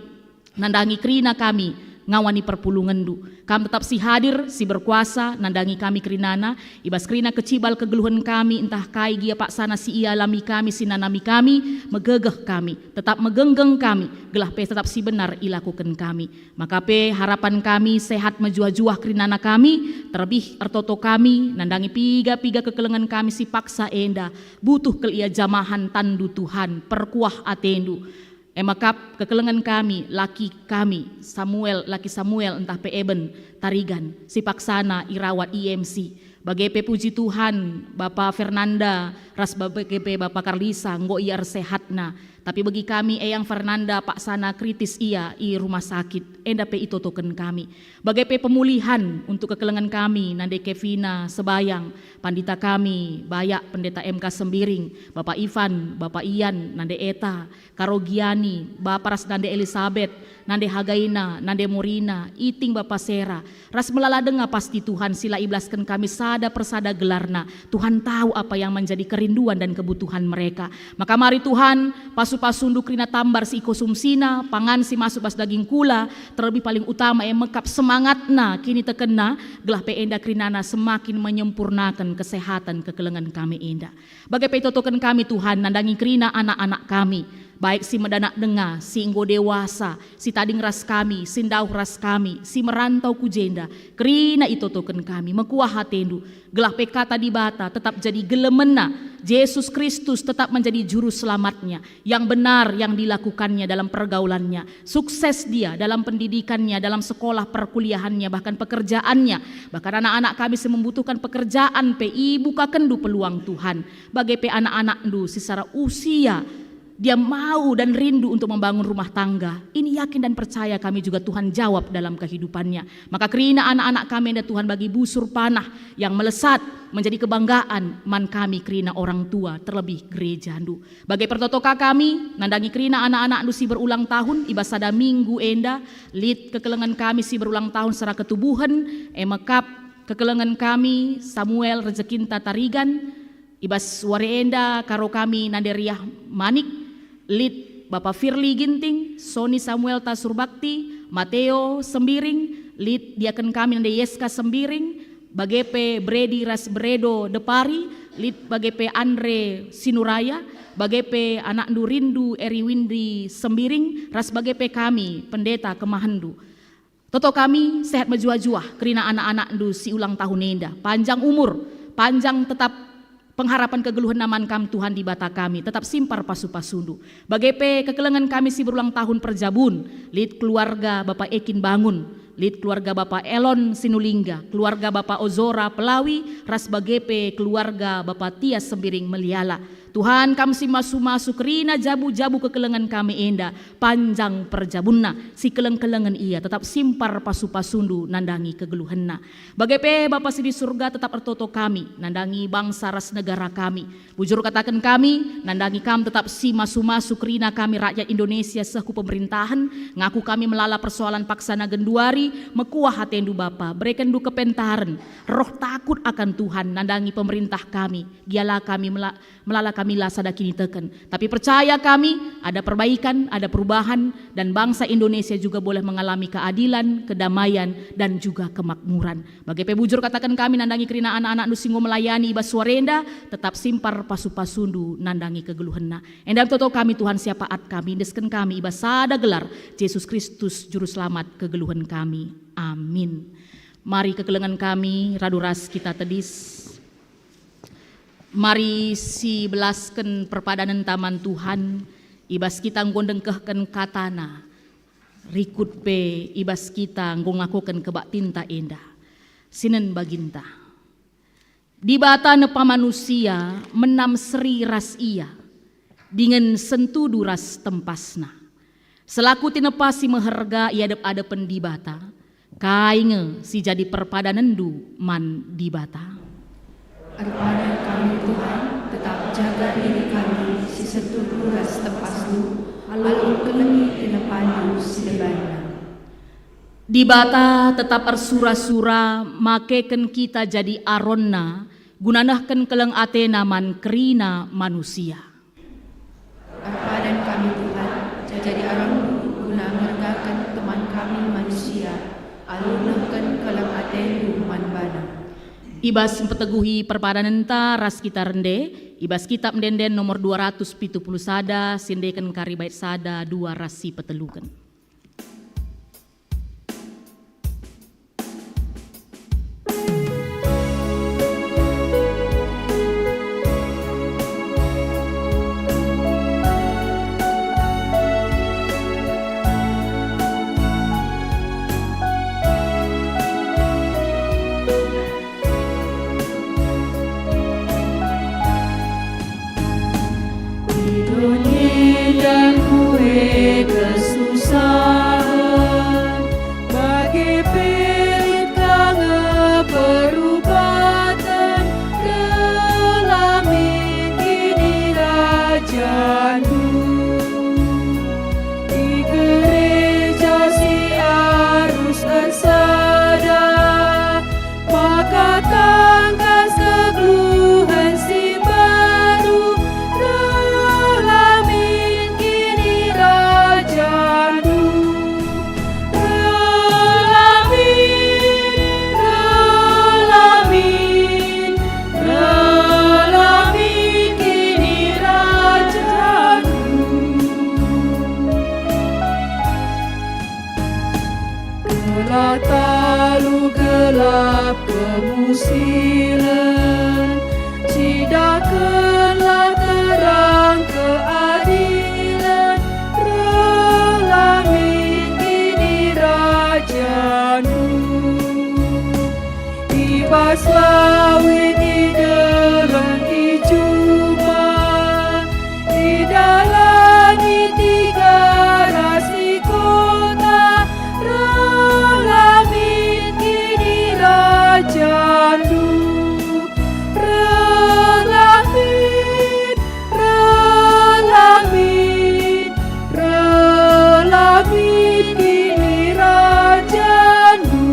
nandangi kerina kami ngawani perpulungenndu. Kam tetap si hadir, si berkuasa, nandangi kami kerinana, i bas kerina kecibal kegeluhen kami, ntah kai gia paksana si ialami kami, si nanami kami, megegeh kami, tetap megenggeng kami, gelah pe tetap si benar ilakoken kami. Maka pe harapan kami sehat mejuah-juah kerinana kami, terlebih ertoto kami nandangi piga-piga kekelengen kami si paksa enda, butuh kal ia jamahan tanNdu Tuhan, perkuah ateNdu. E mekap kekelengen kami, laki kami, Samuel, laki Samuel ntah pe Eben, Tarigan, si paksana irawat I M C. Bage pe puji Tuhan, Bapa Fernanda ras bage pe Bapa Karlisa enggo ia ersehatna. Tapi bagi kami, Eyang Fernanda paksana kritis ia i rumah sakit, enda pe itotoken kami. Bage pe pemulihan untuk kekelengen kami, nande Kevina Sebayang, pandita kami, Bayak Pendeta M K Sembiring, Bapa Ivan, Bapa Ian, nande Eta, Karo Giani, Bapa ras nande Elisabet, nande Hagaina, nande Morina, Iting, Bapa Sera, ras melala denga pasti Tuhan si la ibelasken kami sada persada gelarna. Tuhan tahu apa yang menjadi kerinduan dan kebutuhan mereka. Maka mari Tuhan, pasu-pasundu kerina tambar si ikonsumsina, pangan si masuk bas daging kula, terlebih paling utama e mekap semangatna, kinitekenna, gelah pe enda kerinana semakin menyempurnaken kesehatan kekelengen kami enda. Bage pe itotoken kami Tuhan nandangi kerina anak-anak kami, baik si medanak denga, si enggo dewasa, si tading ras kami, si ndauh ras kami, si merantau ku jenda, kerina itotoken kami, mekuah atendu, gelah pe kata Dibata tetap jadi gelemenna, Jesus Kristus tetap menjadi juru selamatnya, yang benar yang dilakukannya dalam pergaulannya, sukses dia dalam pendidikannya, dalam sekolah perkuliahannya, bahkan pekerjaannya, bahkan anak-anak kami si membutuhkan pekerjaan pe ibukakenndu peluang Tuhan. Bage pe anak-anakndu si sara usia, dia mau dan rindu untuk membangun rumah tangga. Ini yakin dan percaya kami juga Tuhan jawab dalam kehidupannya. Maka kerina anak-anak kami enda Tuhan bagi busur panah yang melesat menjadi kebanggaan man kami kerina orang tua, terlebih gerejandu. Bage pertoto ka kami, nandangi kerina anak-anakndu si berulang tahun, i bas sada minggu enda, lit kekelengen kami si berulang tahun secara ketubuhen, e mekap kekelengen kami, Samuel Rejekinta Tarigan, i bas wari enda karo kami nande Riah Manik, lit Bapa Firly Ginting, Soni Samuel Tasurbakti, Mateo Sembiring, lit diaken kami nande Yeska Sembiring, bage pe Bredi ras Bredo Depari, lit bage pe Andre Sinuraya, bage pe anakndu Rindu Eri Windri Sembiring, ras bage pe kami, pendeta kemahenndu. Toto kami sehat mejuah-juah kerina anak-anakndu si ulang tahun enda, panjang umur, panjang tetap pengharapan kegeluhenna man Kam Tuhan Dibata kami, tetap simpar pasu-pasundu. Bage pe kekelengen kami si berulang tahun perjabun, lit keluarga Bapa Ekin Bangun, lit keluarga Bapa Elon Sinulingga, keluarga Bapa Ozora Pelawi, ras bage pe keluarga Bapa Tias Sembiring Meliala. Tuhan, Kam si masu-masu kerina jabu-jabu kekelengen kami enda, panjang perjabunna, si keleng-kelengen ia, tetap simpar pasu-pasundu nandangi kegeluhenna. Bage pe Bapa si di Surga tetap ertoto kami, nandangi bangsa ras negara kami. Bujur kataken kami, nandangi Kam tetap si masu-masu kerina kami rakyat Indonesia seh ku pemerintahen, ngaku kami melala persoalan paksana genduari, mekuah atendu Bapa, berekenndu kepentaren, roh takut akan Tuhan nandangi pemerintah kami, gia la kami mela-, melala kami la sada kiniteken. Tapi percaya kami, ada perbaikan, ada perubahan, dan bangsa Indonesia juga boleh mengalami keadilan, kedamaian, dan juga kemakmuran. Bage pe bujur kataken kami nandangi kerina anak-anakndu si enggo melayani i bas wari enda, tetap simpar pasu-pasundu nandangi kegeluhenna. Enda toto kami Tuhan, siapaat kami, endesken kami i bas sada gelar, Jesus Kristus, Juru Selamat kegeluhen kami. Amin. Mari kekelengen kami radu ras kita tedis. Mari sibelasken perpadanenta man Tuhan, i bas kita enggo ndengkehken kataNa, rikut pe i bas kita enggo ngelakoken kebaktinta enda. Sinen baginta. Dibata nepa manusia menam seri ras Ia, dingen sentudu ras tempasNa. Selaku tinepa si meherga i adep-adepen Dibata, kai nge si jadi perpadanenndu man Dibata? Erpadan kami, Tuhan, tetap jaga diri kami si sentudu ras tempasNdu, alu kelengi tinepaNdu si debanna. Dibata tetap ersura-sura makeken kita jadi aronNa, guna nehken keleng ateNa man kerina manusia. Erpadan kami, Tuhan, jadi aronNdu guna ngergaken teman kami manusia, alu nehken keleng ateNdu man bana. I bas mpeteguhi perpadanenta ras kita rende, i bas Kitab Ende-enden nomor dua ratus pitu puluh sada, siendeken kari bait sada, dua ras si peteluken. Di doni dan kue kesusahen, bage pe lit ka nge perubaten, kelamin kinirajanNdu. I gereja si arus ersada, maka tangkas kegeluhen si mbaru, kelamin kinirajanNdu. Kelamin, kelamin, kelamin kinirajanNdu. Gelah talu gelap kemusilen, cidahkenlah terang keadilen, kelamin kinirajanNdu. I bas lawit, i deleng, i juma, i dalan, i tiga ras i kota, kelamin kinirajanNdu. Kelamin, kelamin, kelamin kinirajanNdu.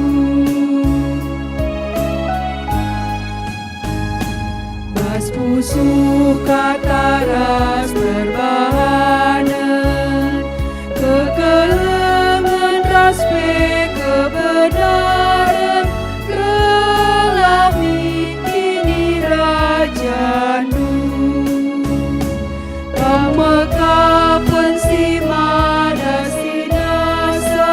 Bas pusuh kata ras perbahanen, kekelengen ras pe kebenaren, kelamin kinirajanNdu. Kam me kapen si mada si nasa,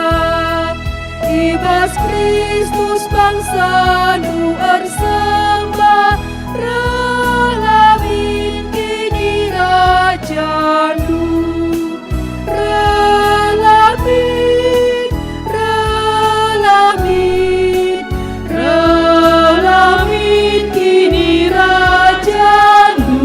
i bas Kristus bangsaNdu ersembah, kelamin kinirajanNdu. Kelamin, kelamin, kelamin kinirajanNdu.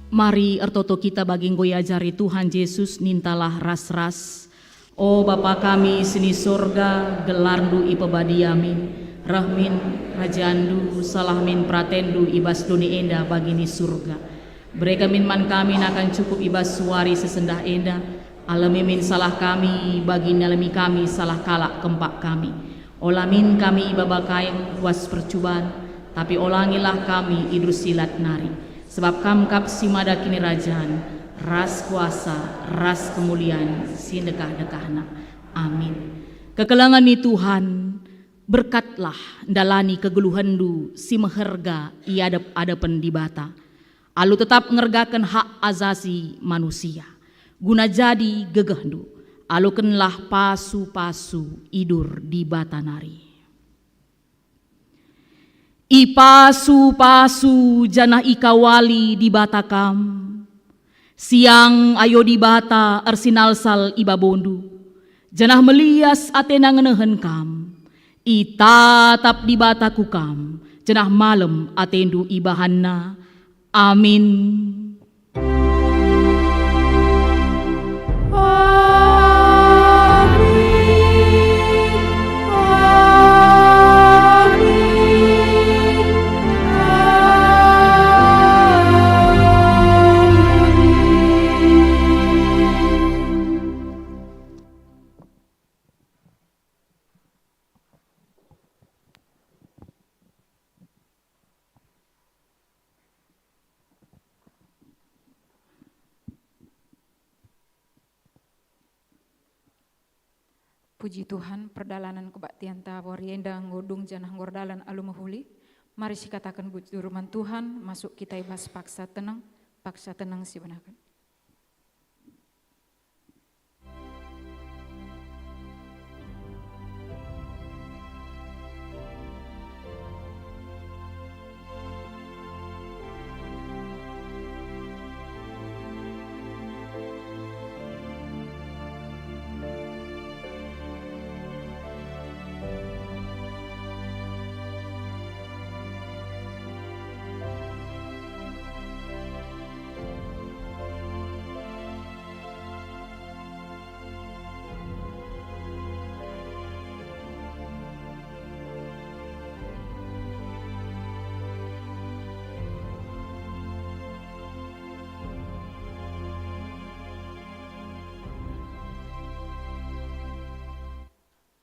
Mari ertoto kita bagi enggo iajari Tuhan Jesus, nintalah ras-ras. O Bapa kami si ni Surga, gelarNdu ipebadia min, reh min kerajanNdu, salah min peratenNdu i bas doni enda bagi ni Surga. Bereken min man kami nakan cukup i bas wari si sendah enda, alemi min salah kami bagi nialemi kami salah kalak kempak kami. Ola min kami ibaba kai kuas percuban, tapi olangilah kami i bas si lat nari. Sebab Kam kap si mada kinirajan, ras kuasa, ras kemulian si ndekah-ndekahna. Amin. Kekelengen ni Tuhan, berkatlah ndalani kegeluhenndu si meherga i adep-adepen Dibata, alu tetap ngergaken hak asasi manusia, guna jadi gegehndu, Alokenlah pasu-pasu idur Dibata nari. Ipasu-pasu janah ikawali Dibata kam. Siang ayo Dibata ersinalsal i babondu, janah melias atena ngenehen kam. Itatap Dibata ku kam, janah malem atendu ibahanNa. Amin. Puji Tuhan, perdalanen kebaktianta wari enda enggo dung janah enggo erdalan alu mehuli. Mari sikataken bujur man Tuhan, masuk kita i bas paksa teneng, paksa teneng sibenaken.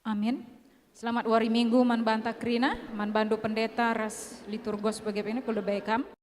Amin. Selamat wari Minggu man banta kerina, man bandu pendeta ras liturgos bage pe ini kul lebe kam.